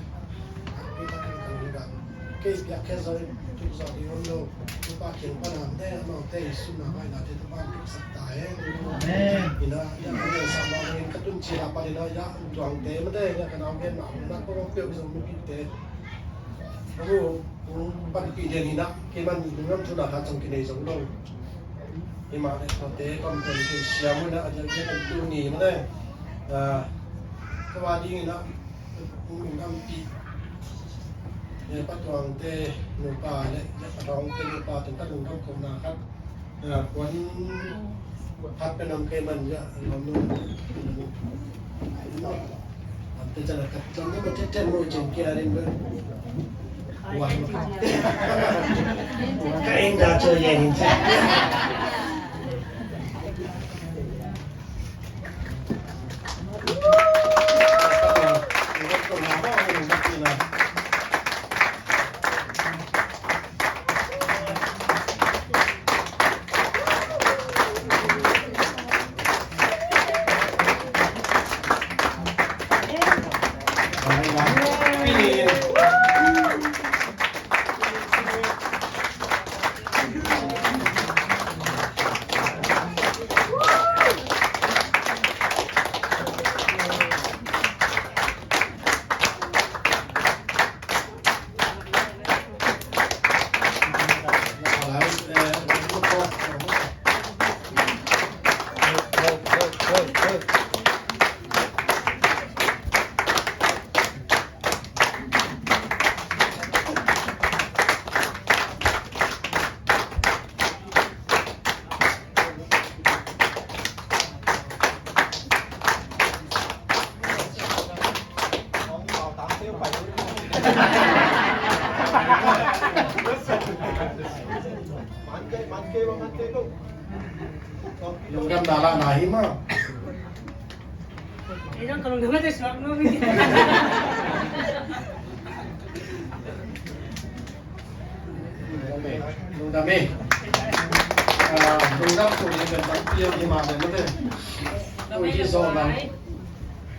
Kei piak khe zo in, tuk zo ding om lo. Tupa kiang pan a, te amau te i sum na pai na te tupa tuk sak ta e. Amen. Ina, ya, amen. Sa ma in ka tun ci la pa ina, ya, tuang te, ma te, ya, ka nau gen ma, na ko pio zo mi pi te. Amu, pan pi den ina, ke man, nungam tu na ka zong ki nei zong lo. Ima le ko te, kom te, ke siam ina, a jang ke tu ni, ma te. Ah, ka wa ding ina, Ung in ampi. Eh, Pa Tuang te nupa le, eh, Pa Tuang te nupa teng ka lungdam kohna khat. Eh, kuan khat pen om kei man ya, ngam nu. Am te chan khat chan nu te ten mo chen kia rin be. Wah. Ka ing da cho ye hin cha. Lungdam na lah na hi mah. Ei zong ka lungdam a te suak nuam hi. Lungdam e. Ah, lungdam tu ni kan tang piang hi mah le mate. Ui hi zo na.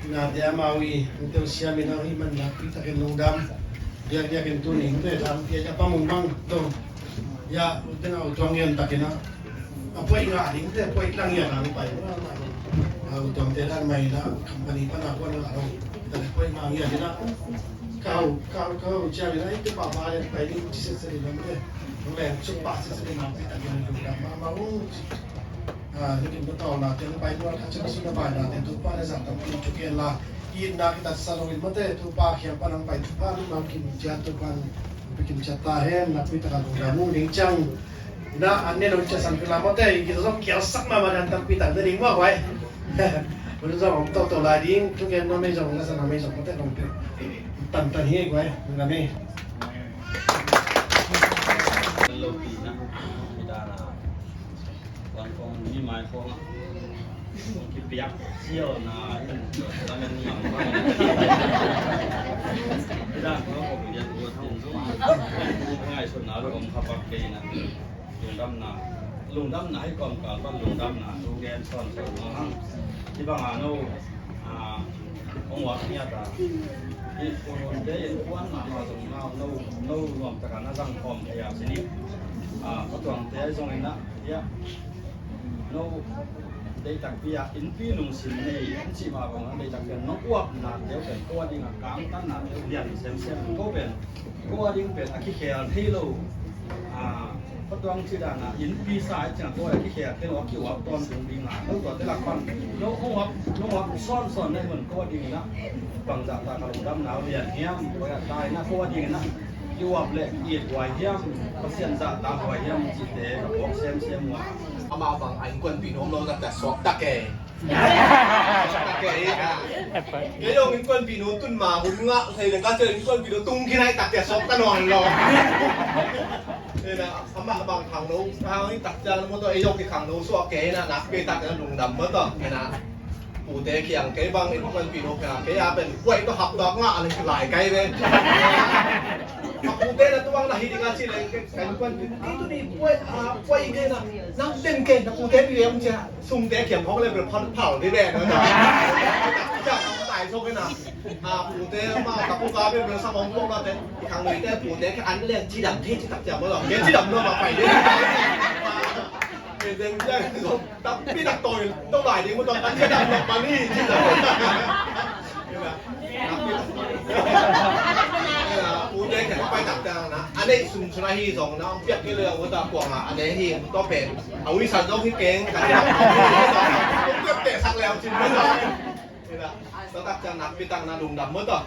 Nate amau i teu siam in a hi man nakpi takin lungdam. Diakdiakin tuni hong te thang pia ya pa mung bang to. Ya, u teng a u tuang ngen takin a. A poi ngah ding te, poi lang ya nang pai. A u tuang te dan mai na, company pan a kuan ngah lo. Ta le poi ngah ya ding a. Kau, kau, kau, cia ding a, i te pa pa le pai ding ci se se ding lam te. Nong le, suk pa se se ding lam te, ta ding lungdam ma ma u. Ah, ni kin ba tawlna te, bai mual khat ciang suna baina te, Topa le zang tampi thugen la, itna kitatsa lo in mate, Topa kiang pan hong pai thupha, mi mang kim ciat Topa hong pai kim ciat ta hen, nakpi taka lungdam uh ding ciang. Na, an ne lo ciat san pila mate, i kita zong kial sak mama dan tampi tak na ding mah guai. Mun zong om to to lai ding, thugen nuam ei zong, la san nuam ei zong mate, nong pe. Tan tan hi guai, nong na me. Lo pi na, pi da na. Wan kong mi mai kong a. Kong kipiak sial na in lamen ngam bang. Pi dan ko ko piak ko tin zo. Ngai sun na lo om kha pak kei na. Lungdam na. Lungdam na hi kawm kal pan lungdam na. Tu gen son son na hang. Ti bang a no. A, hong uap ngiat a. I phone te in kuan mahmah zong na, no, no nuam taka na zang khawm thei a cin i. A, khatuang te zong in a, ia. No, deitak pi a, innpi nung sim nei, an cih mah bang a, deitak pen nong uapna teu pen, ko a ding a kangtanna teu lian semsem, ko pen. Ko a ding pen a kikhel thei lo. A, khatuang ci dan a innpi sa a ciang ko a kikhel thei lo a kiuap tawntung ding a. Lo tua te lak pan. Lo hong uap, lo uap sawnsawn na hun ko a ding in a. Bangzah ta ka lungdamna uh lian hiam. Ko a ta in a ko a ding in a. Kiuap le kihuai hiam. Pasian zahtak huai hiam cihte ka phawk semsem uh a. Amah bang a innkuanpih nuam lo zah ta suak tak e. Kei zong innkuanpih nu tun ma hun ngah thei leng ka cia innkuanpih nu tung khin a i tak cia suak ka nawn lo. Amah bang khangno khang i tak cia maw tawh ei zong kikhangno suak kei na nakpi tak cia lungdam maw tawh. Pute kiang kei bang innkuanpih nu kiang kei a pen kuai tawh hap tawh ngah a leng lai kai ve. A pute na tuang na hi ding a ci leng kei innkuanpih kei tu ni kuai a kuai kei na nang den kei na pute pi leng cia. Sungte kiam khawng le bel phal phal dih ve. Ciang tai sawk ina. A pute ma ka pu ka bel bel sa mong kong ka te. Khang nuite pute ka an le cidam thei citak ciam lo. Ke cidam lo ma pai dih. Ke den ciang so tapi tak toi. Tong lai dih mu tong tak cidam lo ma ni cidam. Ute khen pai tak tang na. A neih sum suna hi zong na, ang piak kei leh ang uta kuang a, a ne hi, tua pen. A ui san zong hi keng, ka hi. Ang piak teh sak leh ang cin pen zong. Tua tak ciang nakpi tak na lungdam mawk tawh.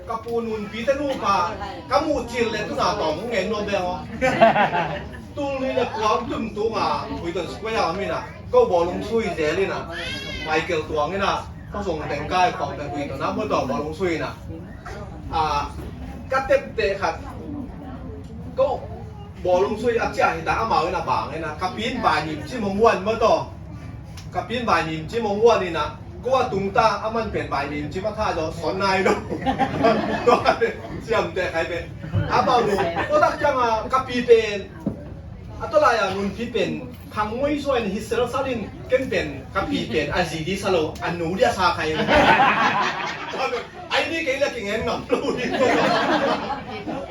Ka pu nunpi te nupa, ka muh cil leh tuna tawm hong ngen nuam beng aw. Tul nih leh kua tum tung a, Huiton Square a om ina, ko bawlung sui zel ina, Michael Tuang ina, ko zong teng kai kong pen Huiton a mawk tawh bawlung sui ina. A, ka tepteh khat ko bawlung sui a cia hi ta amau in a bang in a ka pin bai nim ci mong huan maw taw. Ka pin bai nim ci mong huan in a ko a tung ta a man pen bai nim ci ma tha zaw sawn nai lo. Siamteh khai pen amau lo ko tak ciang a ka pi pen a tawlai a nunpi pen khang muai suai in hi sel sal in ken pen ka pi pen a zi di sa lo a nu di a sa khai. Ai ni kei la kingen ngam lo ding.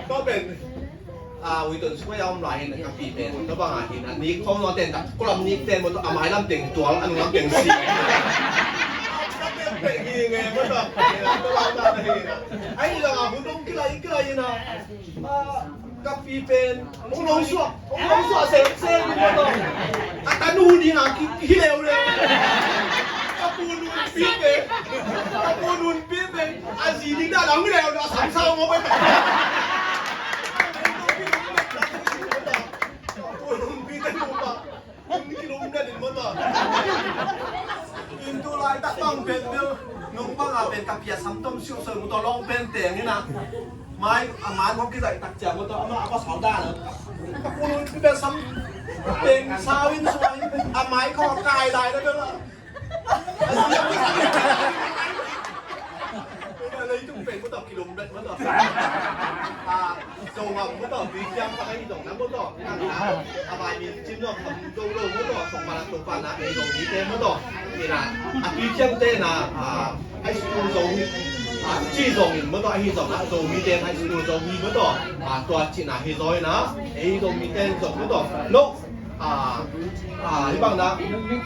Tua pen a Huiton Square a om lai in ka pi pen tua bang a hin a nik khawng lo ten tak ko lam nik ten maw tua a mai lam teng tual a nu lam teng si. Ka pen pen hi nge maw tua tua lam ta na hi na. Ai ni la a hun dong kilai kilai na. A, ka pi pen hong lo suak, hong lo suak sem sem in maw taw. A tanu ding a ki, ki hi leuleu. Ka pu nunpi pen, ka pu nunpi pen a zi ding dan a hong leuleu a sam sa mawk pen. Ka pu nunpi pen maw taw. Kum kilum na din maw taw. In tu laitak bang pen bel nong bang a pen ka pia sam tom siu soi mu taw long pen teng in a. Mai a man hong kizaih tak cia maw taw amah a pasal dan a. Ka pu nunpi pen sam Peng sau in suai in a mai khawng a kai lai na bel a. Leitung peng maw tawh kilum bet maw tawh. A, Zogam maw tawh, Tuithiang pa ka hi zong na maw tawh. A vai mi cim zong kham zo lo maw tawh, song panak to pa na ei Zomite maw tawh. Ina, a Tuithiang te na, a, high school Zomi, a, ci zong in maw tawh, ahi zong a Zomite high school Zomi maw tawh. A, tua cihna hi zaw ina, ei Zomite zong maw tawh. No, a, a, hi bang na,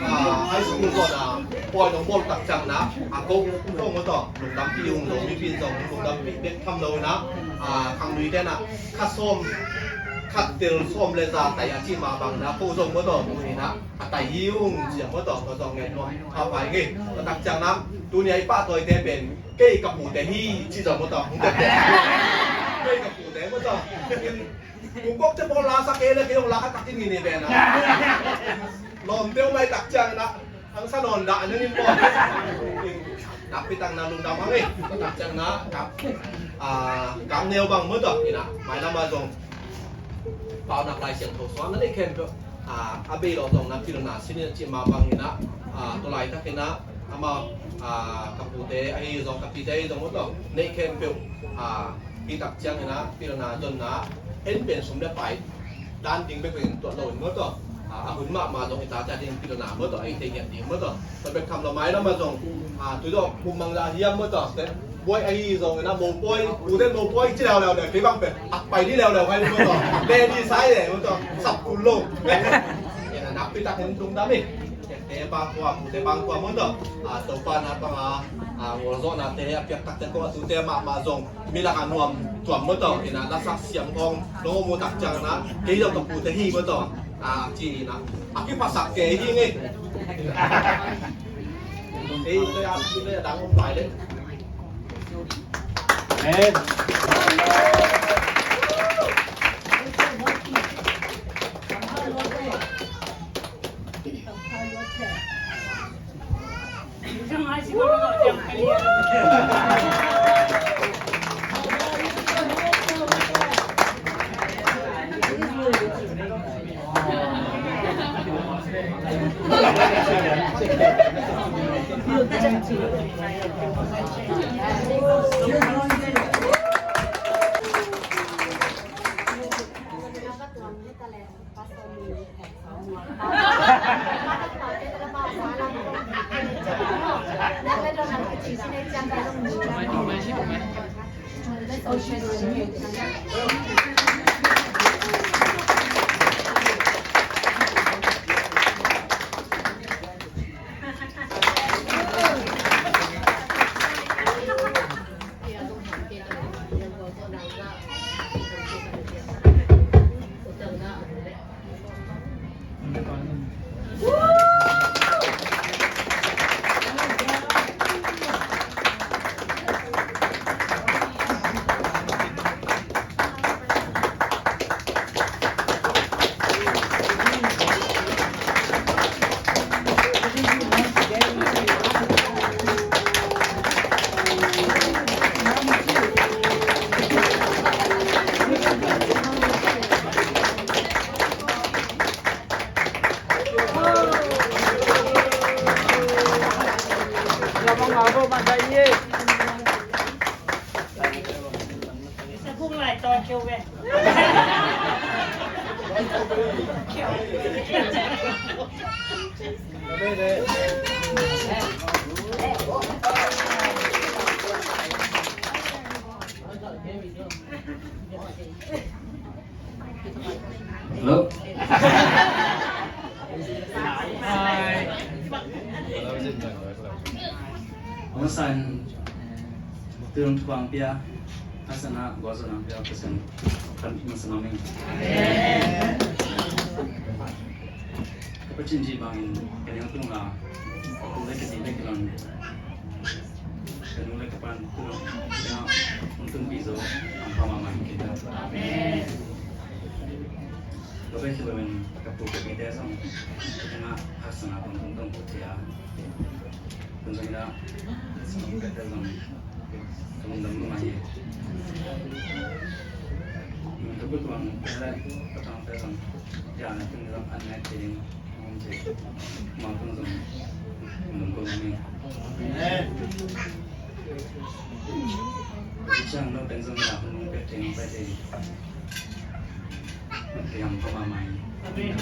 a, high school zawn a, pawi nong bawl tak ciang na, a ko zong maw tawh, lungdampi hong lo, mipi zong lungdampi bek tham lo na, a, khanglui te na, kha sawm, khat tel sawm le za tai a ci mah bang na, ko zong maw tawh, ina, a tai hi ung ci a maw tawh, ko zong ngen nuam, a pai nge, ko tak ciang na, tuni a i pahtawi te pen, kei ka pute hi, ci zong maw tawh, hong tep tep, kei ka pute maw tawh, Kung kok te pawl la sak e le kei hong la kha takin ngin e ve na. Lawm te hong mai tak ciang na. Ang sa nawn dah na nin pawl. Nakpi tak na lungdam hang e. Tak ciang na. Kap. A, kap neu bang maw tawh. Ina. Mailam a zong. Paunak Lai Siangtho suan na nei khempeuh. A, a bei lo zong na pilna sin in a cih mah bang ina. A, tua laitak ina. Amau, a, ka pute ahi zong ka pite ahi zong maw tawh. Nei khempeuh. A, Hi tak ciangin ah, pilna zonna, en pen sum le pai dan ding bek in tuat lo in maw tawh. A, a hun mahmah zong i tate a ding pilna maw tawh, a i thei ngiat ding maw tawh. Tua bek tham lo mailam ah zong, a, tu zong kum mang zah hiam maw tawh. Buai ahi zongin ah, mopawi, uten mopawi ci leuleu le, kei bang pen, ak pai di leuleu ngai maw tawh. Le di sai le maw tawh, sap kul lo. Ina nakpi takin lungdam hi. Te bang kua, te bang kua maw tawh. A, Topa na bang a, a, ngolzawhna te a piak takte kong a tute mahmah zong. Milak a nuam tuam maw tawh, ina lasak siam khawng, nong om uh tak ciang na, kei zong ka pute hi maw tawh, a, ci ina, a kiphasak kei hi ngei. Ei, ute a, ute a dang om lai le. Amen. Hello. Hong san, tu dong thupha hong pia, haksatna, gualzawhna hong pia, Pasian, kan masa ngam ing. Ka Pasian ci bangin, ka neu tung la, ka pu le ka zi le ka lon. Ka nu le ka pa'n tu dong, ka hong tunpih zo, hampha mahmah in kei ta. Amen. Tua bek hi loin, ka pu ka pite zong, ka tungah haksatna kong tungtong kul thei a. Tun zong inah, ka pu ka pite zong, ka lungdam mahmah hi. Ka butuang ka le ka tang ka zong ya na tung zong an ngai te ding. Mong ce ma tung zong nung kong ni. Amen. Ciang no pen zong ya kong nung pek te nung pek te. Tiang ko ma mai. Amen.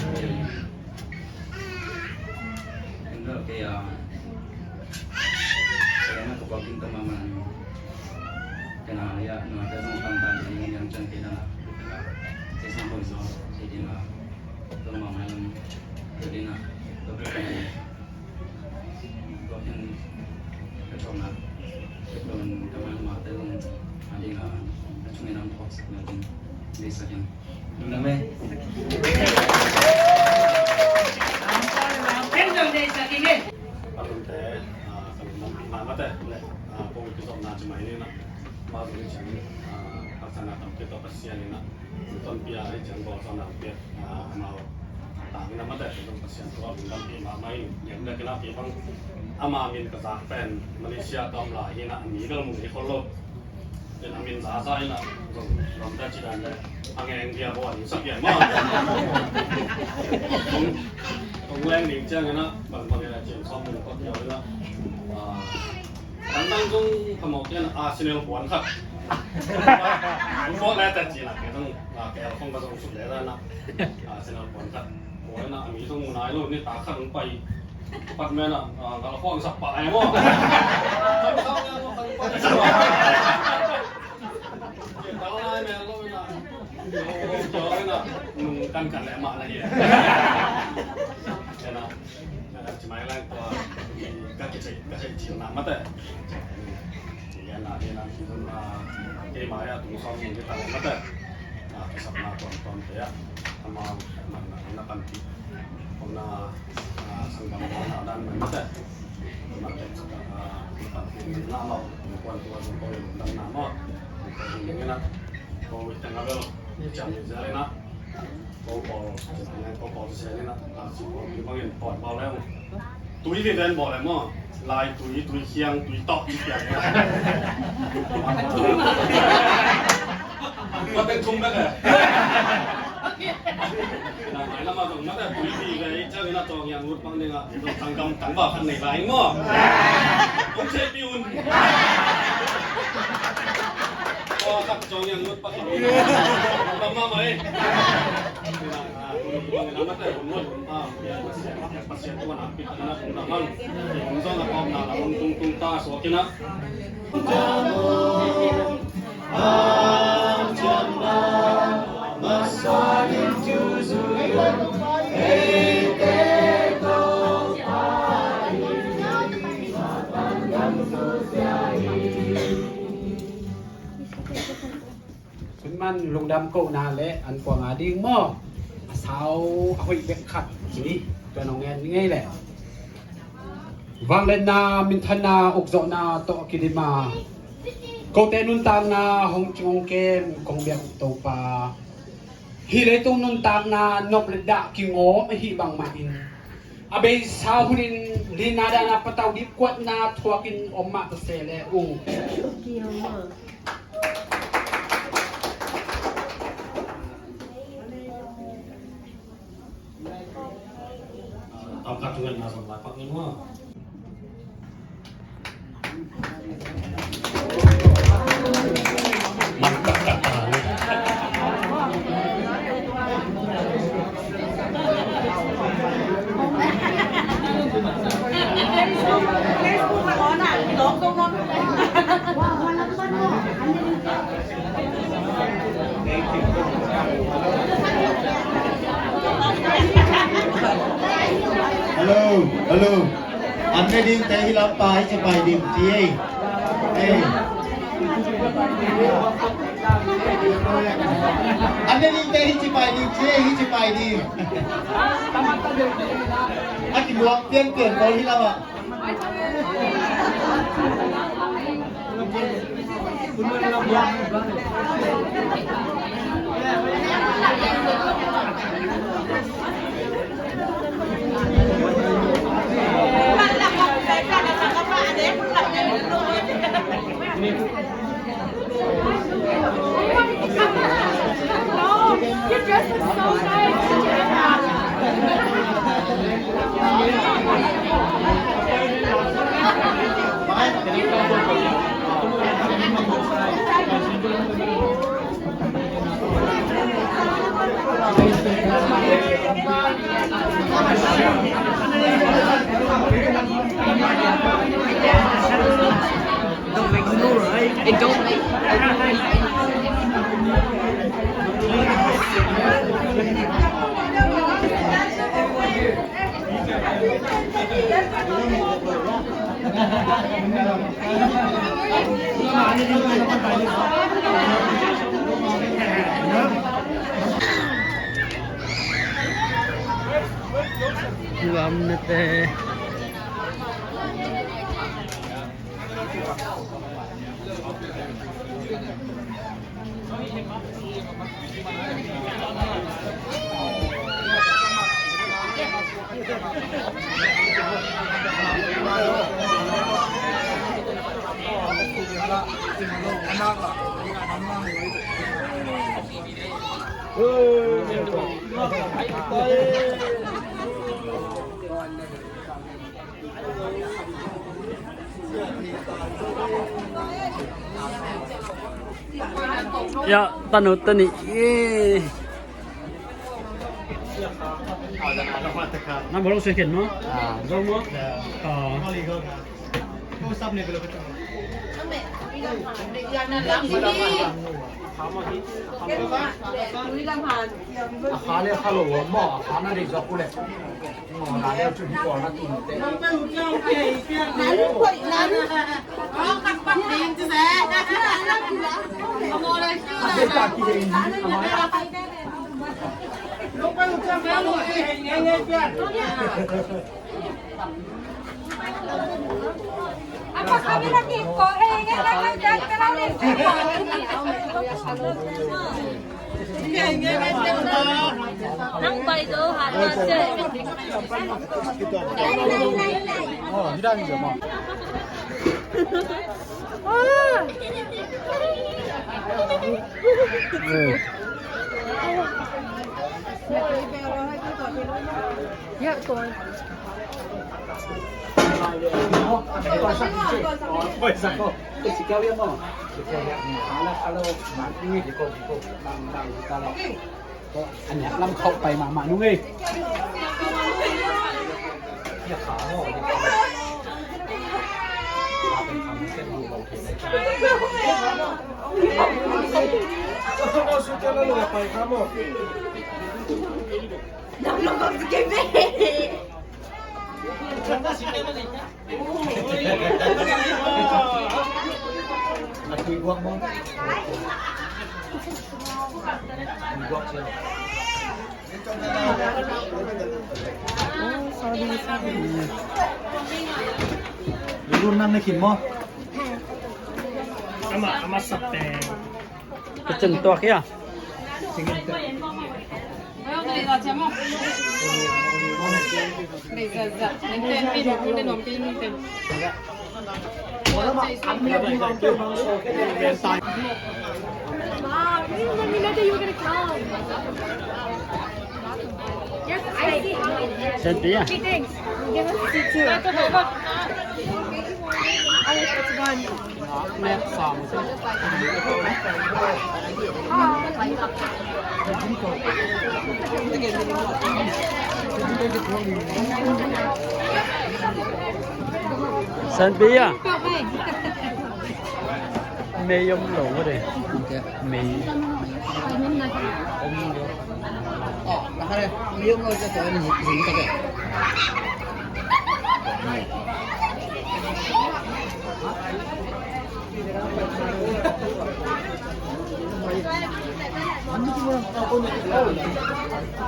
Endo kei a kei na ko pakin to mama ni. Kei na ya no ta zong pan pan ni yang chan kei na. Kei sang hoi zo kei di na. To mama ni. Kei di na. To kei di na. To ken ka chom na. To ka ma ma ta zong a di na. A chung ina thok sak na zong. Di sa ken. Lungdam e. Ken zong deihsak ing e. Ka lungte, ah, ka lungdampih mahmah te. Ah, kong kizopna ci mai ni na. Mah zong ciang, ah, haksatna tampi tawh Pasian in a tonpih a, hih ciang gawlzawhna pia, ah, amau tang in a mate, zong Pasian tawh lungdampih mahmah ing. Niam le kina pi bang ama min ka zak pen Malaysia tawm lai hi na, a mi bel mu hi khol lo. Ken a min zaza in a zong lam ta ci dan le a ngeng dia bo a ding sak pian maw. Kong, kong leng ding ciang in a bang bang in a cin sawm mun kawt diau in a, ah, dang dang zong phamawh pian Arsenal puan khat. An bawh le ta ci la ke zong, ah, ke al khong ka zong suk le dan a Arsenal puan khat. Oi na, a mi zong mu nai lo, ni ta khat hong pai. Pat men a, ah, ngal khawng sak pah ai maw. Khat khawng ngal khawng sak pah ai maw. Kal nai men lo na. Kal nai na. Nung kan kan le mah na hi. Kena, kena ci mai lang tua. Ka kicek, ka kicek cil na mate. Yan na, yan na, kei mai a tung sawm ni kita mate. Ah, kisapna tuamtuam te ah, amau na, na, na panpih. Kong na, ah, sanggam na, na dan mah mate. Na te, ah, na panpih na amau. Kuan tua zong kong lungdam na amau. Kong lungdam na. Kong wit teng a bel. Ciam ni zia le na. Kong kol, kong kol sia ni na. Ah, si kong pi bangin pon bau le. Tui hi ven bawl e maw? Lai tui, tui khiang, tui tawh, tui khiang. Kua teng thum bek e. Nang mai lam a zong mate tui hi ve, i ciang in a tawng yang lut bang ding a, zong tang gam tang ba khat nei lai maw? Kong se pi un. Kua khat tawng yang lut pa khat. Bang ma mai. Hun man lungdam kohna le an kuang a ding maw? A sau a hoih bek khat ci ni, tua nong ngen ni ngei le. Vangliatna, minthanna, ukzawhna tawh a kidim a, kote nuntakna hong cing hong kem kong biak uh Topa, hih leitung nuntakna nop le dah kingawm ahih bangmah in, a beisa hunin lina dana patau dipkuatna thuakin om mah ta se le ung. Hello, hello. An ne ding te hi lam pa hi ci pai ding ci ei. Ei. An ne ding te hi ci pai ding ci ei, hi ci pai ding. A kimuak pianpian ko hi lam ah. I don't like. Lam na te. Ya, tanu tani. Eh. Nang baru second mo? Ah. Zo mo? Ah. A kha le kha lo maw, a kha na deih zawk uh leh. Aw, na le cu hi pawl na tun te. A deih ta kihei hi, a mai. An yak lam khauh pai mahmah nung ei. Lulun nang na khin maw? Ama, ama sap te. Ka cun tuak hia? Sente ya. Sente ya. Mei om lo de. Mei.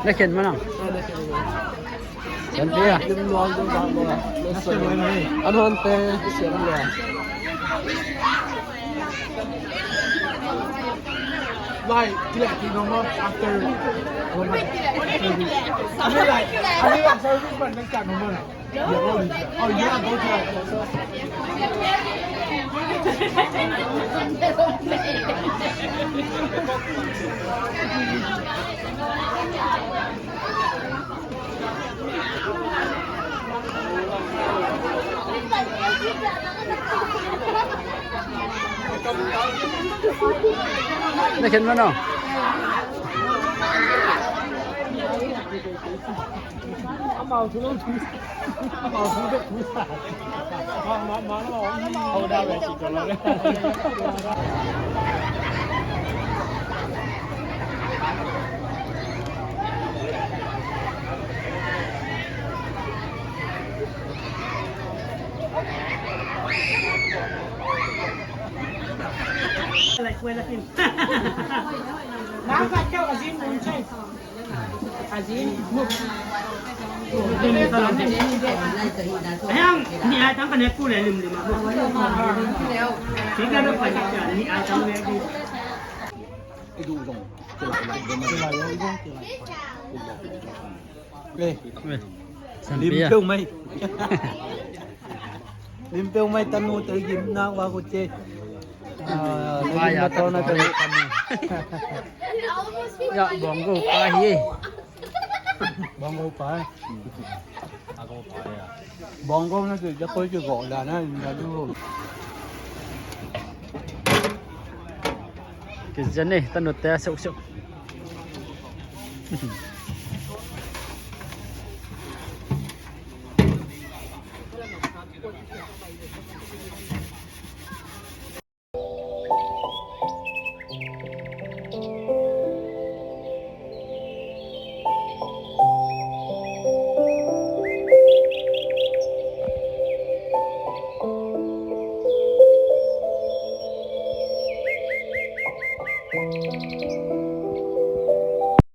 Na khen manang. Kan tia. An hon te siam lua. Like, like, you know, not after. I mean, like, I mean, like, service man, like, no more. Oh, you are both right. Na khen mano. Lim peuh mai. Lim peuh mai, tanu te gim nak wa ko che. Ah, na gim na tau na tanu. Ya, Bawnggo pa hi. Bawnggo pa. Bawnggo na tu, ja koi tu go la na, na du. Kizane, tanu te a sok sok.